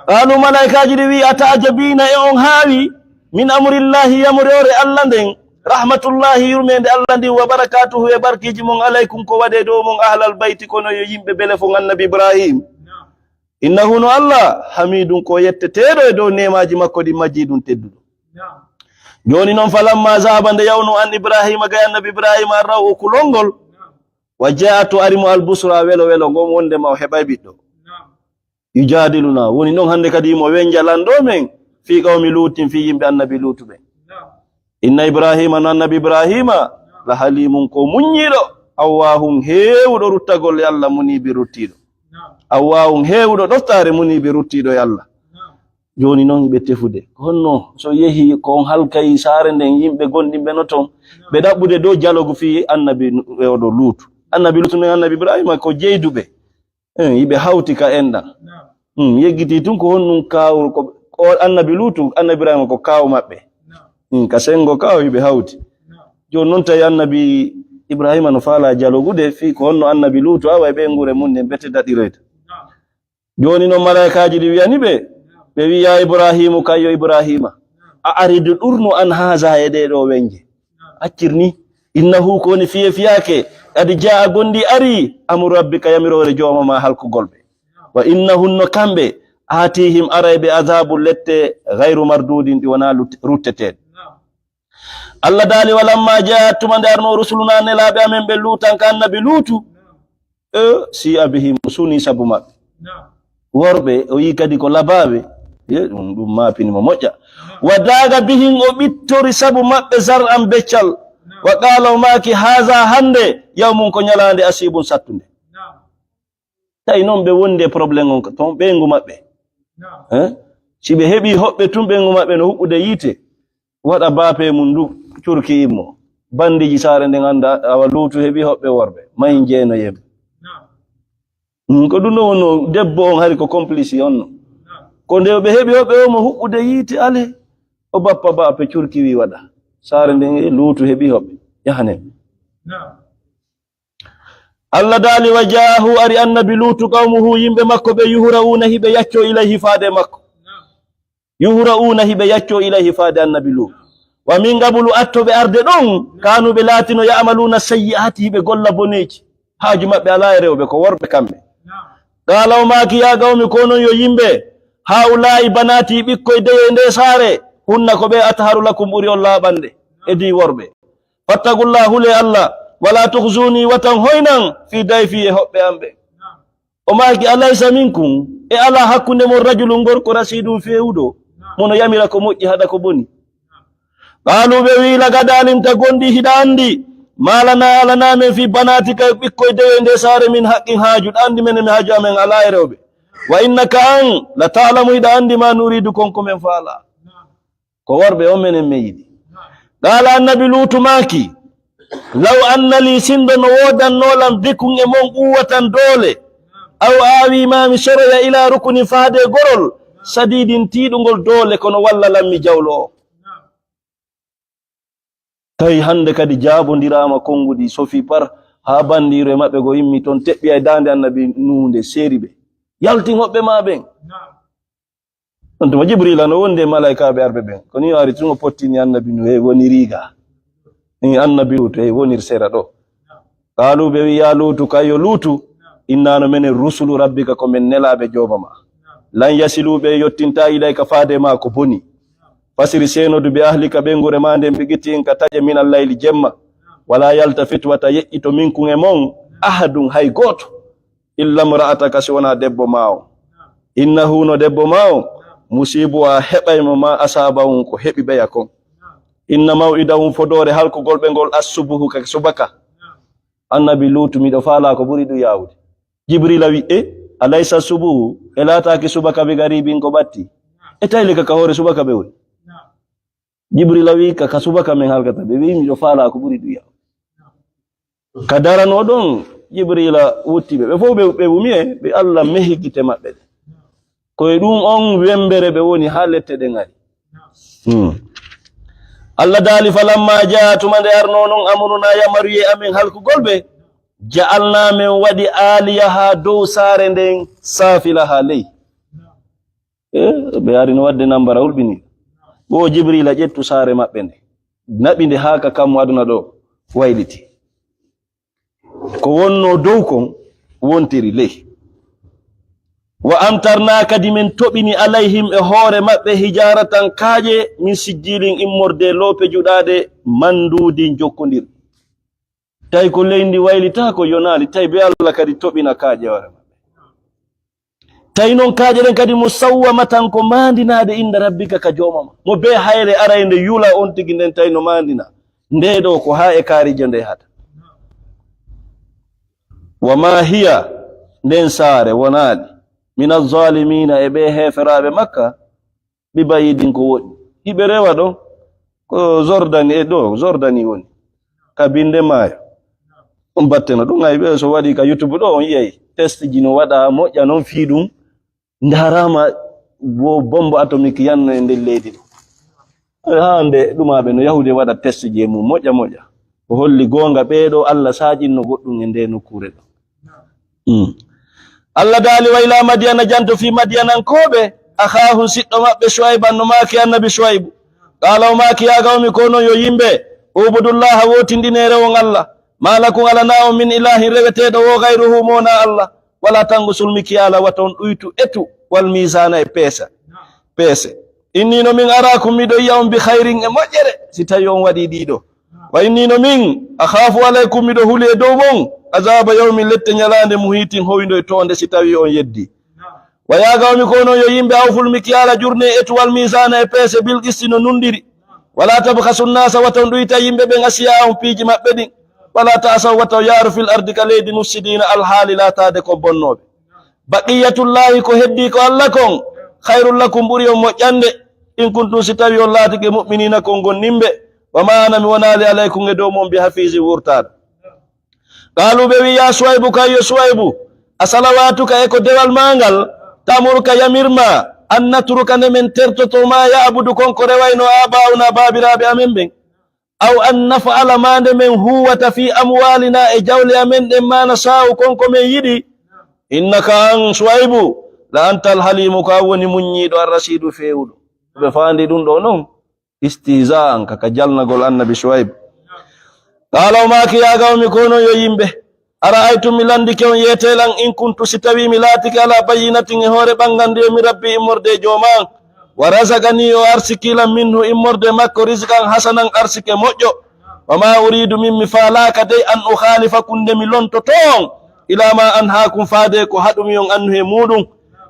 Qaalu, malaa'ikaaji ɗi wi, "Ata'jabiina, e on haawi, min amrillaahi, yamroore Alla nden, rahmatullaahi, yurmeende Alla ndin, wa barakaatuhu, e barkiiji mon, alaykum, ko waɗee dow mon, ahlal bayti, kono yo yimɓe bele fon annabi Ibraahiim. Innahu, no Alla, hamiidun, ko yetteteeɗo e dow neemaaji makko ɗin, majiidun, tedduɗo." Jooni non, falammaa zahaba, nde yawno an Ibraahiima, gay annabi Ibraahiima, arraw o kulol ngol, wa jaa'atu, ari mo, albusra, welo welo ngon, wondema o heɓay ɓiɗɗo. Yujaadiluna, woni non hannde kadi mo wenja lanɗo men, fii qawmi Luutin, fii yimɓe annabi Luutu ɓen. Inna Ibraahiima, no annabi Ibraahiima, la haliimun, ko muññiiɗo, awwaahun, heewuɗo ruttagol e Alla, muniibi, ruttiiɗo. Awwaahun, heewuɗo ɗoftaare, muniibi, ruttiiɗo e Alla. Jooni non ɓe tefude. Ko honno so yehi ko on halkay saare nden, yimɓe gonɗinɓe no ton? Ɓe ɗaɓɓude dow jalogu fii annabi Nu-, e oɗo Luutu. Annabi Luutu nden annabi Ibraahiima ko jeyduɓe. Eh, yiɓe hawti ka enɗan. Hmm, yeggitii tun ko honɗun kaawu, ko, ko annabi Luutu, annabi Ibraahiima ko kaawu maɓɓe. Hmm, ka senngo kaawu yiɓe hawti. Jooni non tawi annabi Ibraahiima no faalaa jalogude fii ko honno annabi Luutu awa e ɓeynguure mun nden bete daɗiroyta. Jooni non malaa'ikaaji ɗi wi'ani ɓe, ɓe wi'i, "Yaa Ibraahiimu, kay yo Ibraahiima, a aridu ɗurnu an haaza e ɗee ɗoo wenje. Accir ni, innahu ko woni fiye fiyaake, qad jaa'a gonɗi arii, amru rabbika yamiroore jooma maa halkugol ɓe. Wa innahum no kamɓe, aatihim aray ɓe azaabu lette, gayru marduudin ɗi wonaa lut-, rutteteeɗi." Allah daali, "Walamma jaa'at tuma nde arno rusuluna nelaaɓe amen ɓe luutan ka annabi Luutu. E si abihim o suni sabu maɓɓe. Worɓe o yi kadi ko labaaɓe. Ye, ɗum, ɗum maapini mo moƴƴa. Wa daaga bihim o ɓittori sabu maɓɓe zar'an beccal. Wa qaala o maaki, 'Haaza hannde yawmun ko ñalaande asiibun sattunde.'" Tawi noon ɓe wondi e problème on ka toon, ɓeyngu maɓɓe. Eh? Si ɓe heɓii hoɓɓe tun, ɓeyngu maɓɓe no huɓɓude yiite, waɗa baafe mum ndu, curki immo. Banndiji saare nden annda, awa Luutu heɓii hoɓɓe worɓe, mahi jeenoyen. Mm, ko ɗum ɗon wonno debbo on hari ko complice on no. Ko nde ɓe heɓi hoɓɓe o mo huɓɓude yiite ale. O bappa baafe curki wi waɗa. Saare nden e Luutu heɓi hoɓɓe. Yahanen. Allah daali, "Wa jaahu," ari annabi Luutu, "qawmuhu," yimɓe makko ɓe, "yuhra'una," hiɓe yacco, "ilayhi," faade makko. "Yuhra'una," hiɓe yacco, "ilayhi," faade annabi Luutu. "Wa min qablu," atto ɓe arde ɗon, "kaanu," ɓe laatino, "ya'maluna sayyi'ati," hiɓe golla boneeji. Haaju maɓɓe alaa e rewɓe, ko worɓe kamɓe. Qaala, o maaki, "Yaa qawmi," ko onon yo yimɓe, "haa'ulaa'i banaati," ɓikkoy deye nde saare, "hunna," ko ɓe, "atharu lakum," ɓuri on laaɓande e di worɓe. "Fattaqullaha," hule Allah, "wala tukhzuni," wata on hoynan, "fi dayfi," e hoɓɓe am ɓe. O maaki, "Alaysa minkum, e alaa hakkunde mon rajulun gorko rasiidun feewuɗo, mo no yamira ko moƴƴi haɗa ko boni?" Qaalu, ɓe wi'i, "Laqad alimta, gonɗi hiɗa anndi, ma lana, alanaa men, fi banaatika, e ɓikkoy dewe nde saare, min haqqin, haaju, ɗa anndi menen mi haaju amen alaa e rewɓe. Wa innaka, an, la ta'lamu, hiɗa anndi, ma nuriidu, kon ko men faalaa. Ko worɓe on menen men yiɗi." Qaala, annabi Luutu maaki, "Law anna lii, sinndo no woodannoo lan, bikun, e mon, quwwatan, doole, aw aawi, ma mi soroya, ilaa rukunin, faade e gorol, sadiidin, tiiɗungol doole, kono walla lan mi jawlo o." Tawi hannde kadi jaabondiraama konnguɗi, sofi par haa banndiiro e maɓɓe go immi toon, teɓɓi e daande annabi Nuuhu nde, seeri ɓe. Yaltin hoɓɓe ma ɓen. On tuma Jibrila no wondi e malaykaaɓe arɓe ɓen. Ko ni o ari tun o pottini annabi Nuuhu, hey, woni riga. Ni annabi Luutu, hey, wonir sera ɗo. Qaalu, ɓe wi, "Yaa Luutu, kay yo Luutu, innaa no menen rusulu rabbika, ko men nelaaɓe Jooma ma. Lan yasiluu, ɓe yottintaa, ilayka, faade ma ko boni. Fasri, seenodu, bi ahlika, ɓeynguure ma nden, bi qit'in, ka taƴe, minal layli, jemma. Walaa yaltafit, wata yeƴƴito, minkum, e mon, ahadun, hay gooto, illa mra'ataka, si wonaa debbo ma on. Innahu, no debbo ma on, musiibuha, heɓay mo, ma asaabahum, ko heɓi ɓeya kon. Inna maw'idahum, fodoore halkugol ɓe ngol, assubuhu, ka subaka." Annabi Luutu, miɗo faalaa ko ɓuri ɗum yaawude. Jibrila wi, "E, alaysa subuhu, e laataaki subaka bi qaribin, ko ɓatti? E tayli ka, ka hoore subaka ɓe woni?" Jibrila wi, "Ka, ka subaka men halkata ɓe." Wi, "Miɗo faalaa ko ɓuri ɗum yaawude." Ka daranoo ɗon, Jibrila wutti ɓe. Ɓe fof ɓe, ɓe wumi e ɓe Allah mehi gite maɓɓe ɗe. Ko e ɗum on wembere ɓe woni haa lette ɗen ari. Hmm. Allah daali, "Falamma jaa, tuma nde arnoo non, amruna, yamaruyee amen halkugol ɓe, ja'alna, men waɗi, aliyaha, dow saare nden, safilaha, ley." E, ɓe ari no waɗde nambara hulɓini. Wo Jibrila ƴettu saare maɓɓe nde, naɓi nde haa ka kammu aduna ɗo wayliti. Ko wonnoo dow kon wontiri ley. "Wa amtarna, kadi men toɓini, alayhim, e hoore maɓɓe, hijaratan, kaaƴe, min sijjilin, immorde loope juɗaaɗe, mandudin, jokkondir." Tawi ko leydi ndi waylitaako, yonaali, tawi be Allah kadi toɓina kaaƴe hoore maɓɓe. Tawi noon kaaƴe ɗen kadi, musawwamatan, ko maandinaaɗe, inda rabbika, ka Jooma ma. Mo bee hayre aray nde yula on tigi nden, tawi no maandina. Nde ɗo ko haa e kaarijo nde hata. "Wa ma hiya, nden saare wonaali, mina zaalimiina, e ɓe heeferaaɓe makka, bi ba'iidin, ko woɗɗi." Hiɓe rewa ɗo, ko Jordani e ɗo, Jordani woni. Ka binde maayo. On batteno ɗum, ay ɓe so waɗi ka YouTube ɗo, on yi'ay test ji no waɗa moƴƴa noon fii ɗum. Ndaraama wo bombo atomique yanno e nder leydi ɗo. Haa nde ɗumaaɓe no yahude waɗa test ji e mum moƴƴa moƴƴa. Ko holli goonga ɓee ɗo Allah saaƴinno goɗɗum e nde nokkuure ɗo. Mm. Allah daali, "Wa ila Madiyana, janto fii Madiyanankooɓe, akhaahum, siɗɗo maɓɓe, Shu'ayban, no maaki annabi Shu'aybu. Qaala, o maaki, yaa qawmi, ko onon yo yimɓe, ubudullaha, wootindinee rewon Allah. Ma lakum, alanaa on, min ilaahin, reweteeɗo wo, gayruhu, mo wonaa Allah. Wala tanqusul mikyaala, wata on ɗuytu etu, wal miizaana, e peesa, peese. Inni, no min, araakum, miɗo yi'a on, bi khayrin, e moƴƴere, si tawi on waɗii ɗiɗo. Wa inni, no min, akhaafu alaykum, miɗo huli e dow mon, azaaba yawmin, lette ñalaande, muhiitin, hoyndo e toonde, si tawi on yeddi. Wa yaa qawmi, ko onon yo yimɓe, awful mikyaala, jurnee etu, wal miizaana, e peese, bil qisti, no nunɗiri. Wala tabkhasu nnaasa, wata on ɗuyta yimɓe ɓen, ashiyaa'ahum, piiji maɓɓe ɗin. Wala ta'asaw, wata on yaaru, fil ardi, ka leydi, mufsidiina, alhaali laataade ko bonnooɓe. Baqiyatullahi, ko heddii ko Alla kon, khayrun lakum, ɓuri on moƴƴande, in kuntum, si tawii on laatike, mu'miniina, kon gomɗinɓe. Wa maa ana, mi wonaali, alaykum, e dow mon, bi hafiizin, wurtaaɗo. Qaaluu, ɓe wi'i, yaa Suwaybu, kay yo Suwaybu, a salawaatuka, e ko dewal maa ngal, ta'muruka, yamir ma, an natruka, nde men tertoto, maa ya'budu, kon ko rewaynoo, aabaa'unaa, baabiraaɓe amen ɓen, aw an naf'ala, maa nde men huuwata, fii amwaalinaa, e jawle amen ɗen, maa nashaa'u, kon ko men yiɗi? Innaka, an Suwaybu, la antal haliimu, ko an woni muññiiɗo, ar rashiidu, feewuɗo. Ɓe faandi ɗum ɗoo non istihzaa'an, ka, ka jalnagol Annabi Suwaybu. Qaala, o maaki, yaa qawmi, ko onon yo yimɓe, ara'aytum, mi lanndike on, yeetee lan, in kuntu, si tawii mi laatike, alaa bayyinatin, e hoore ɓanngannde, min rabbi, immorde e jooma an, wa razaqanii, o arsikii lan, minhu, immorde makko, rizqan hasanan, arsike moƴƴo, wa maa uriidu, min mi faalaaka dey, an ukhaalifakum, nde mi lontoto on, ilaa maa anhaakum, faade ko haɗumi on anhu e muuɗum.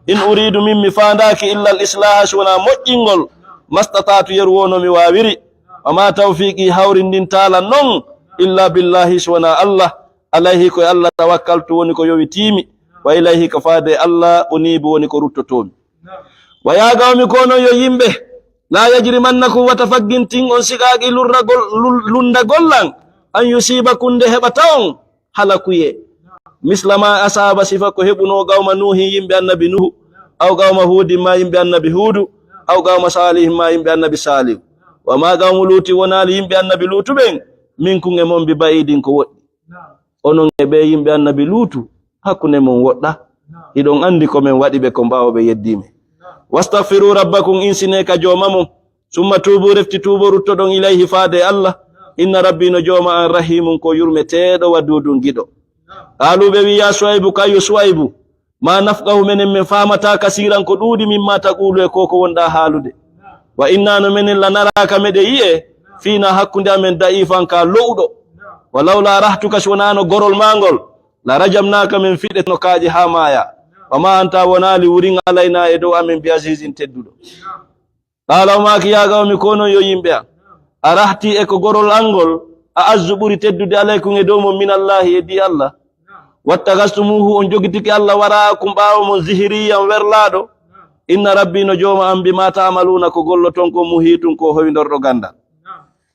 In uriidu, min mi faandaaki, illa al islaaha, si wonaa moƴƴingol, mastata'tu, yeru woo no mi waawiri. Wa maa tawfiiqii, hawrindintaa lan non, illa billaahi, si wonaa Alla. Alayhi, ko e Alla, tawakkaltu, woni ko yowitiimi. Wa ilayhi, ko faade e Alla, uniibu, woni ko ruttotoomi. Wa yaa qawmi, ko onon yo yimɓe, laa yajrimannakum, wata faggintin on, siqaaqii, lurragol, lul-, lunndagol lan, an yusiibakum, nde heɓata on halakuyee. Misla maa asaaba, sifa ko heɓunoo qawma Nuuhin, yimɓe Annabi Nuuhu, aw qawma Huudin, maa yimɓe Annabi Huudu, aw qawma Saalihin, maa yimɓe Annabi Saalihu. Wa maa qawmu Luutin, wonaali yimɓe Annabi Luutu ɓen, minkum, e mon, bi ba'iidin, ko woɗɗi. Onon e ɓee yimɓe Annabi Luutu, hakkunde mon woɗɗaa. Hiɗon anndi ko men waɗi ɓe kon ɓaawo ɓe yeddii men. Wastagfiruu rabbakum, insinee ka Jooma mon. Summa tuubuu, refti tuuboo, ruttoɗon, ilayhi, faade e Alla. Inna rabbii, no Jooma an, rahiimun, ko yurmeteeɗo, waduudun, giɗo. Qaaluu, ɓe wi'i, yaa Suwaybu, kay yo Suwaybu, maa nafqahu, menen men faamataa, kasiiran, ko ɗuuɗi, mimmaa taquulu, e ko ko wonɗaa haalude. Wa innaa, no menen, la naraaka, meɗe yi'e, fiinaa, hakkunde amen, da'iifan, ka lo'uɗo. Wa lawlaa rahtuka, si wonaano gorol maa ngol, la rajamnaaka, men fiɗetno kaaƴe haa maayaa. Wa maa anta, a wonaali, wurin, alaynaa, e dow amen, bi aziizin, tedduɗo. Qaala, o maaki, yaa qawmi, ko onon yo yimɓe am, a rahtii, e ko gorol an ngol, a'azzu, ɓuri teddude, alaykum, e dow mon, minallaahi, e dii Alla. Wattakhastumuuhu, on jogitike Alla, wara'akum, ɓaawo mon, zihiriyyan, werlaaɗo. Inna rabbii, no Jooma am, bimaa ta'maluuna, ko golloton kon, muhiitun, ko hoyndorɗo ganndal.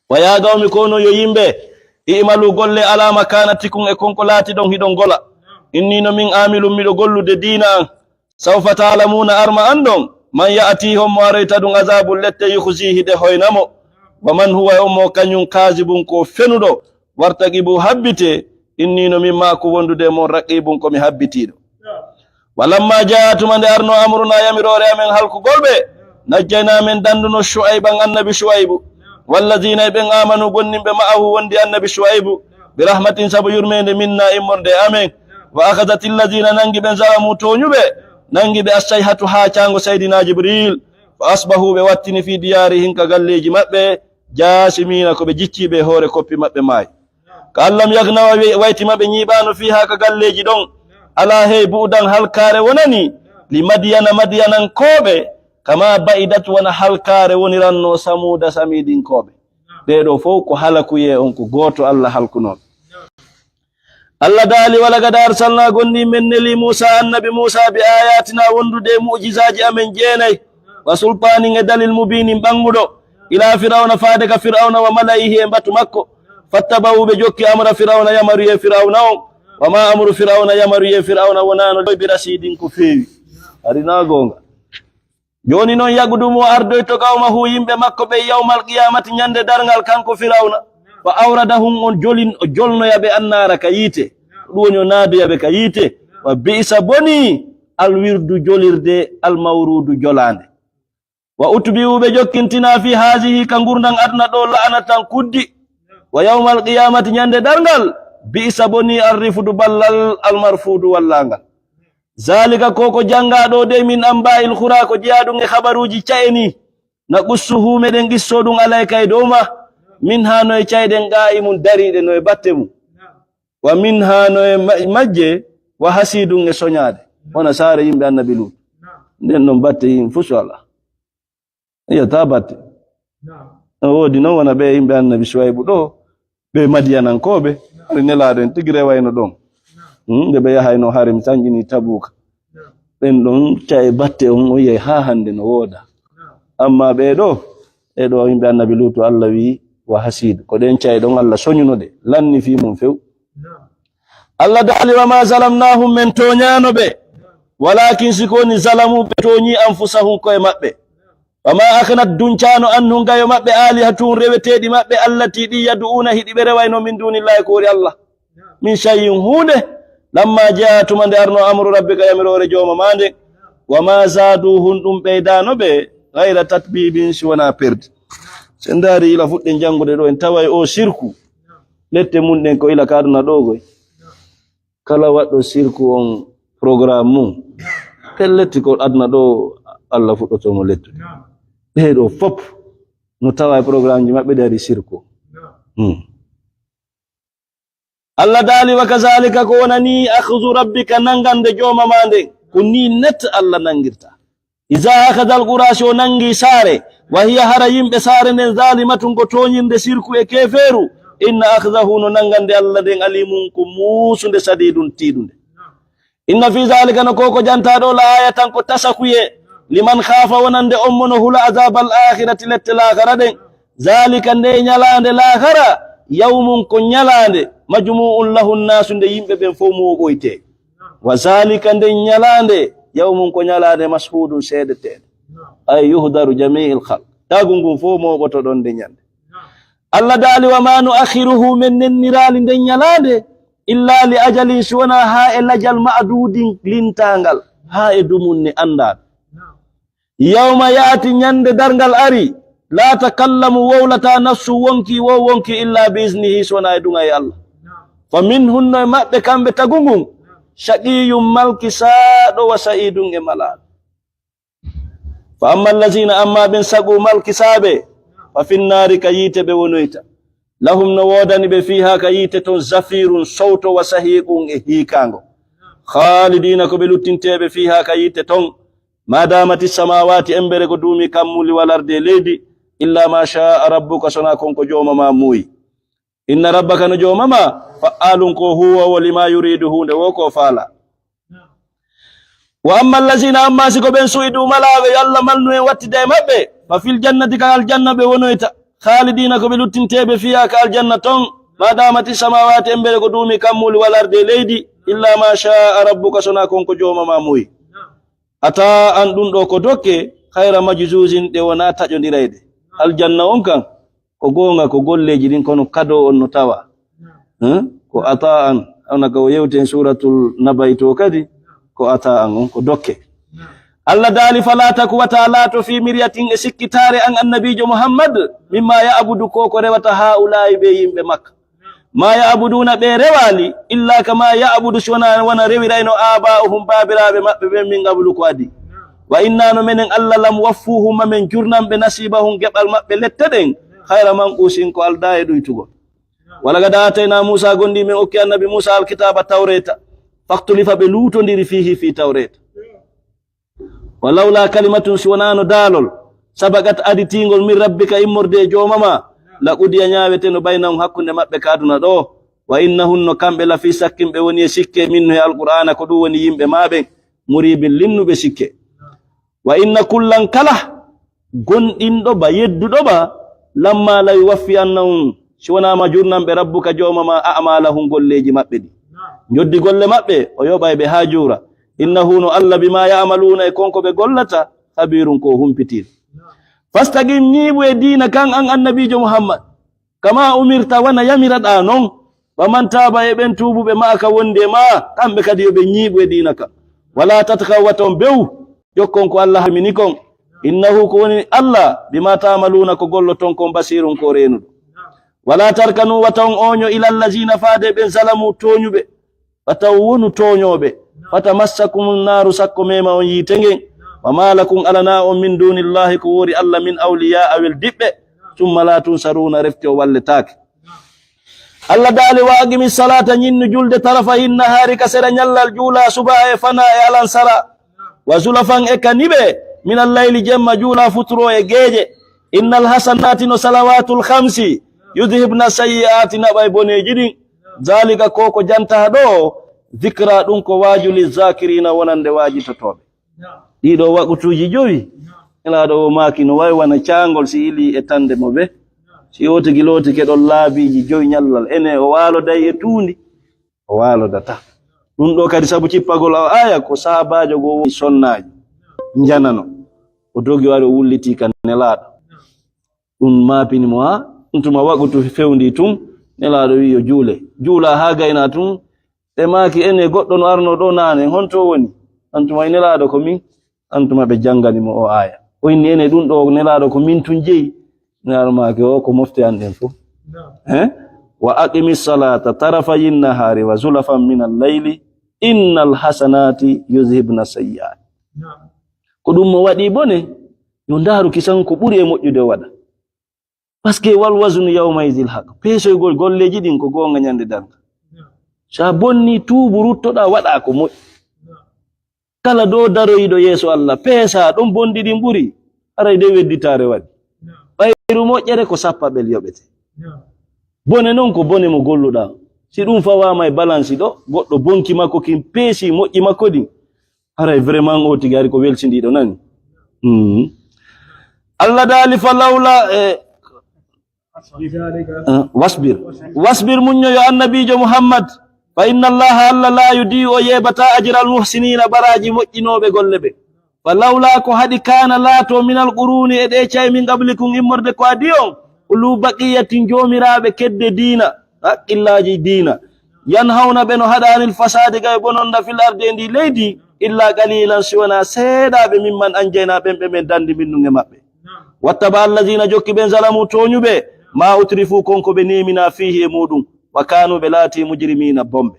Wa yaa qawmi, ko onon yo yimɓe, i'maluu, gollee, alaa makaanatikum, e kon ko laatiɗon hiɗon gola. Innii, no min, aamilun, miɗo gollude diina an. Sawfa ta'lamuuna, arma anndon, man ya'tiihi, on mo aroyta ɗum, azaabun, lette, yukhziihi, ɗe hoyna mo, wa man huwa, e on mo kañum, kaazibun, ko fenuɗo, wartaqibuu, habbitee, innii, no min, ma'akum, wondude e mon, raqiibun, ko mi habbitiiɗo. Wa lammaa jaa'a, tuma nde arnoo, amrunaa, yamiroore amen halkugol ɓe, najjaynaa, men dannduno, Shu'ayban, Annabi Shu'aybu, wallaziina, e ɓen, aamanuu, gomɗinɓe, ma'ahu, wondi Annabi Shu'aybu, bi rahmatin, sabu yurmeende, minnaa, immorde e amen. Wa akhazati llaziina, nanngi ɓen, zalamuu, tooñuɓe, nanngi ɓe, assayhatu, haacaango, Saydinaa Jibriil. Fa asbahuu, ɓe wattini, fii diyaarihim, ka galleeji maɓɓe, jaasimiina, ko ɓe jicciiɓe e hoore koppi maɓɓe, maayi. Ka'an lam yagnaw, wa-, wayti ma ɓe ñiiɓaano, fiihaa, ka galleeji ɗon. Alaa, hey, bu'dan, halkaare wonanii, li Madyana, Madyanankooɓe, kamaa ba'idat, wano halkaare wonirannoo Samuuda, Samiidinkooɓe. Ɓee ɗoo fow ko halakuyee on, ko gooto Alla halkunoo ɓe. Alla daali, wa laqad arsalnaa, gomɗii men nelii Muusaa, Annabi Muusaa, bi aayaatinaa, wondude e mu'jizaaji amen jeenay, wa sultaanin, e dalil, mubiinin, ɓannguɗo, ilaa Fir'awna, faade ka Fir'awna, wa mala'ihi, e mbatu makko. Fattaba'uu, ɓe jokki, amra Fir'awna, yamaruyee Fir'awna on. Wa maa amru Fir'awna, yamaruyee Fir'awna wonaano bi rashiidin, ko feewi. Hari naa goonga. Jooni non, yaqdumu, o ardoyto, qawmahu, yimɓe makko ɓen, yawmal qiyaamati, ñande darngal, kanko Fir'awna. Fa awradahum, on jolin, o jolnoya ɓe, annaara, ka yiite. Ko ɗum woni, o naadoya ɓe ka yiite. Wa bi'sa, bonii, alwirdu, jolirde, almawruudu, jolaande. Wa utbi'u, ɓe jokkintinaa, fii haazihi, ka ngurndan aduna ɗoo, la'natan, kuddi. Wa yawmal qiyaamati, ñande darngal, bi'sa, bonii, arrifdu, ballal, almarfuudu, wallaangal. Zaalika, ko ko janngaa ɗoo de, min ambaa'il quraa, ko jeyaa ɗum e habaruuji ca'e nii. Naqussuhu, meɗen qissoo ɗum, alayka, e dow maa. Minhaa, no e ca'e ɗen, qaa'imun, dariiɗe, no e batte mum. Wa minhaa, no e ma-, majje, wa hasiidun, e soñaade. Wona saare yimɓe Annabi Luutu. Nden non batte yimɓe fuu so alaa. Iyo, taa batte. No woodi non wona ɓe yimɓe Annabi Suwaybu ɗoo, ɓe Madiyanankooɓe, hari Nelaaɗo en tigi rewayno ɗon. Hmm, nde ɓe yahayno hari mi sanƴini Tabuuka. Ɗen ɗon ca'e batte on, o yi'ay haa hannde no wooda. Amma ɓee ɗoo, ɓee ɗoo yimɓe Annabi Luutu, Allah wi'i, "Wa hasiid." Ko ɗen ca'e ɗon Allah soñuno ɗe, lanni fii mum few. Allah daali, "Wa maa zalamnaahum, men tooñaano ɓe. Walaakin si ko woni zalamu, ɓe tooñi anfusahum, ko'e maɓɓe. Wa maa aghnat, duncaano, anhum, gayo maɓɓe, aalihatuhum, reweteeɗi maɓɓe, allatii, ɗi, yad'uuna, hiɗi ɓe rewayno, min duunillaahi, ko wori Allah. Min shay'in, huunde, lammaa jaa'a, tuma nde arno, amru rabbika, yamiroore Jooma maa nden. Wa maa zaaduhum, ɗum ɓeydaano ɓe, ghayra tatbiibin, si wanaa perdi." Si en ndaari ila fuɗɗen janngude ɗoo, en taway o sirku, lette mun ɗen ko ila ka aduna ɗoo goy. Kala waɗɗo sirku on programme mum, pellet ko aduna ɗoo Allah fuɗɗotoo mo lettude. Ɓee ɗoo fop no tawa e programmeji maɓɓe ɗi ari sirku. Hmm. Allah daali, "Wa kazaalika, ko wona nii, akhzu rabbika, nanngande Jooma maa nden, ko nii net Allah nanngirta. Izaa akhadhal quraa, si o nanngi saare, wa hiya, hara yimɓe saare nden, zaalimatun, ko tooñirnde sirku e keefeeru, inna akhzahu, no nanngande Allah nden, aliimun, ko muusunde, sadiidun, tiiɗunde." Inna fii zaalika, no ko ko jantaa ɗoo, la aayatan, ko tasakuye, liman khaafa, wonande on mo no hula, azaabal aakhirati, lette laakara ɗen. Zaalika, nde ñalaande laakara, yawmun, ko ñalaande, majmuu'un lahu nnaasu, nde yimɓe ɓen fow mooɓoytee. Wa zaalika, nden ñalaande, yawmun, ko ñalaande, mashhuudun, seedeteende. Ay yuhdaru jamii'il khalq. Tagu ngun fow mooɓoto ɗon nde ñande. Allah daali, "Wa maa nu'akhkhiruhu, men nenniraali nden ñalaande, illaa li ajalin, si wanaa haa e lajal, ma'duudin, lintaangal, haa e dumunne anndaaɗo. Yawma ya'ti, ñande darngal ari, laa takallamu, wowlataa, nafsu, wonki, wo wonki, illaa bi iznihi, si wanaa e duŋayee Allah. Fa minhum, no e maɓɓe kamɓe tagu ngun, shaqiyyun, malkisaaɗo, wa sa'iidun, e malaaɗo." Fa amma allazina, amma ɓen saqu malkisaaɓe, fa finnaari, ka yiite ɓe wonoyta. Lahum, no woodani ɓe, fiiha, ka yiite ton, zafirun, sowto, wa sahiqun, e hiikaango. Khalidina, ko ɓe luttinteeɓe, fiiha, ka yiite ton, ma damati samawati, embere ko duumi kammuuli, wal ardi, e leydi, illa ma sha rabbuka, sona kon ko Jooma ma muuyi. Inna rabbaka, no Jooma ma, fa'aalun, ko huuwoowo, lima yuridu, huunde wo ko faala. Wa amma allazina, amma si ko ɓen su'idu, malaaɓe, yo Allah malnu en, wattida e maɓɓe, fa fil jannati, ka aljanna ɓe wonoyta, khalidina, ko ɓe luttinteeɓe, fiha, ka aljanna ton, ma damati samawati, embere ko duumi kammuuli, wal ardi, e leydi, illa ma sha'a rabbuka, sona kon ko Jooma ma muuyi. Ata an, ɗum ɗo ko dokke, khayra majzuzin, ɗe wona taƴondirayɗe. Aljanna on kan, ko goonga, ko golleeji ɗin, kono kado on no tawa. Hein? Ko ata an, ona ko yewten suratul Naba'i to kadi, ko ata an on, ko dokke. Allah daali, "Fala taku, wata laato, fi miryatin, e sikkitaare an, annabiijo Muhammad, mimma ya'budu, ko ko rewata, haa'ulaa'i, ɓe yimɓe Makka. Ma ya'buduna, ɓe rewaali, illa kama ya'budu, si wona, wona rewirayno, aba'uhum, baabiraaɓe maɓɓe ɓen, min qablu, ko adi. Wa inna, no menen Allah, lam waffuhum, ma men jurnan ɓe, nasibahum, geɓal maɓɓe, lette ɗen, khayra manqusin, ko aldaa e ɗuytugol. Wa laqad atayna Musa, gonɗi men okki annabi Musa alkitaba, Tawreta, faktulifa, ɓe luutondiri, fihi, fi Tawreta. Wa lawla kalimatun, si wonaano daalol, sabaqat, aditingol, min rabbika, immorde e Jooma ma, la qudiya, ñaaweteno, baynahum, hakkunde maɓɓe, ka aduna ɗo. Wa innahum, no kamɓe, la fi shakkin, ɓe woni e sikke, minhu, e Alqur'aana, ko ɗum woni yimɓe ma ɓen, muribin, linnuɓe sikke. Wa inna kullan, kala gonɗinɗo ba, yedduɗo ba, lamma, la yuwaffiyannahum, si wonaa ma jurnanɓe, rabbuka, Jooma ma, a'malahum, golleeji maɓɓe ɗi. Njoddi golle maɓɓe, o yoɓay ɓe haa juura. Innahu, no Allah, bima ya'maluna, e kon ko ɓe gollata, khabirun, ko o humpitiiɗo. Fastaqim, ñiiɓu e diina kan, an annabiijo Muhammad, kama umirta, wano yamiraɗaa non. Wa man taaba, e ɓen tuubuɓe, ma'aka, wondi e maa, kamɓe kadi yo ɓe ñiiɓu e diina kan. Wala tatghaw, wata on bew, jokkon ko Allah harmini kon. Innahu, ko woni Allah, bima ta'maluna, ko golloton kon, basirun, ko reenuɗo. Wala tarkanu, wata on ooño, ila allazina, faade e ɓen, zalamu, tooñuɓe. Wata on wonu tooñooɓe. Fatamassakumun naaru, sakko meema on yiite ngen. Wa ma lakum, alanaa on, min dunillahi, ko woori Allah, min awliyaa, weldiɓɓe. Summa la tunsaruna, refti o walletaake. Allah daali, "Wa aqimi salata, ñinnu julde, tarafayi nahaari, ka sera ñallal, juula suba e fana e alansara. Wa zulafan, e ka niɓe, minal layli, jemma, juula futuro e geeƴe. Innal hasanati, no salawatul khamsi, yudhibna sayyi'ati, naɓay boneeji ɗin. Zalika, ko ko jantaa ɗo, zikra, ɗum ko waaju, lizzakirina, wonande waajitotooɓe." Ɗiɗo waqutuuji jowi, Nelaaɗo o maaki no wayi wano caangol si ilii e tande mo be. Si o tigi lootike ɗon laabiiji jowi ñallal, ene o waaloday e tuundi, o waalodata. Ɗum ɗo kadi sabu cippagol o aya ko sahaabaajo goo woni sonnaajo, njanano. O dogi o ari o wullitii ka Nelaaɗo. Ɗum maapini mo haa on tuma waqutu fewndi tun, Nelaaɗo wi'i yo juule. Juula haa gayna tun, ɓe maaki, ene goɗɗo no arno ɗo naane, honto woni? On tuma Nelaaɗo ko min, on tuma ɓe janngani mo o aya. O inni, ene ɗum ɗo Nelaaɗo ko min tun jeyi. Nelaaɗo maaki, o ko mofte an ɗen fof. Eh? Wa aqimi salata tarafayi nahari wa zulafan min al-layli, innal hasanati yuzhibna sayyi'at. Ko ɗum mo waɗi bone, yo ndaaru kisan ko ɓuri e moƴƴude o waɗa. Parce que wal waznu yawma izil haq. Peesoygol golleeji ɗin ko goonga ñande darnga. So a bonni, tuubu, ruttoɗaa, waɗaa ko moƴƴi. Kala ɗo daroyiɗo yeeso Allah, peesaa ɗon bonɗi ɗin ɓuri, haray de wedditaare waɗi. Ɓayru moƴƴere ko sappaɓel yoɓete. Bone non ko bone mo golluɗaa. Si ɗum fawaama e balansi ɗo, goɗɗo bonki makko kin peesi moƴƴi makko ɗin, haray vraiment o tigi hari ko welsindiiɗo nani. Mm. Allah daali fa lawla, eh, ah, wasbir. Wasbir, muññoyo annabiijo Muhammad. Fa inna Allaha, Allah la yudi'u, o yeebataa ajral muhsinina, baraaji moƴƴinooɓe golle ɓe. Fa lawla, ko haɗi, kana, laato, minal quruni, e ɗe cay, min qablikum, immorde ko adii on, ulu baqiyatin, joomiraaɓe kedde diina, haqqillaaji diina, yanhawna, ɓe no haɗa, anil fasadi, gay bononda, fil ardi, e ndi leydi, illa qalilan, si wonaa seeɗaaɓe, mimman anjayna, ɓen ɓe men dandi minnu e maɓɓe. Wattaba alladina, jokki ɓen, zalamu, tooñuɓe, ma utrifu, kon ko ɓe neemina, fihi, e muɗum, wa kanu, ɓe laati, mujrimina, bomɓe.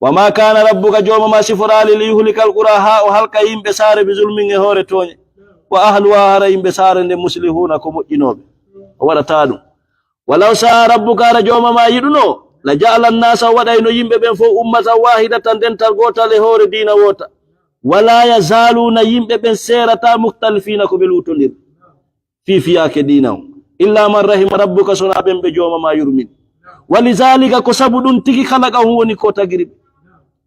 Wa ma kana rabbuka, jooma ma siforaali, li yuhlikal qura, haa o halka yimɓe saare, bi zulmin, e hoore tooñe, wa ahluha, hara yimɓe saare nden, muslihuna, ko moƴƴinooɓe, o waɗataa ɗum. Walaw shaa rabbuka, hara jooma ma yiɗuno, la ja'ala annasa, o waɗayno yimɓe ɓen fof ummatan wahidatan, dental gootal e hoore diina woota. Wala yazaluna, yimɓe ɓen seerataa, mukhtalifina, ko ɓe luutondir. Fii fiyaake diina on. Illa man rahima rabbuka, sonaa ɓen ɓe jooma ma yurmini. Wa lizalika, ko sabu ɗum tigi, khalaqahum, woni ko tagiri ɓe.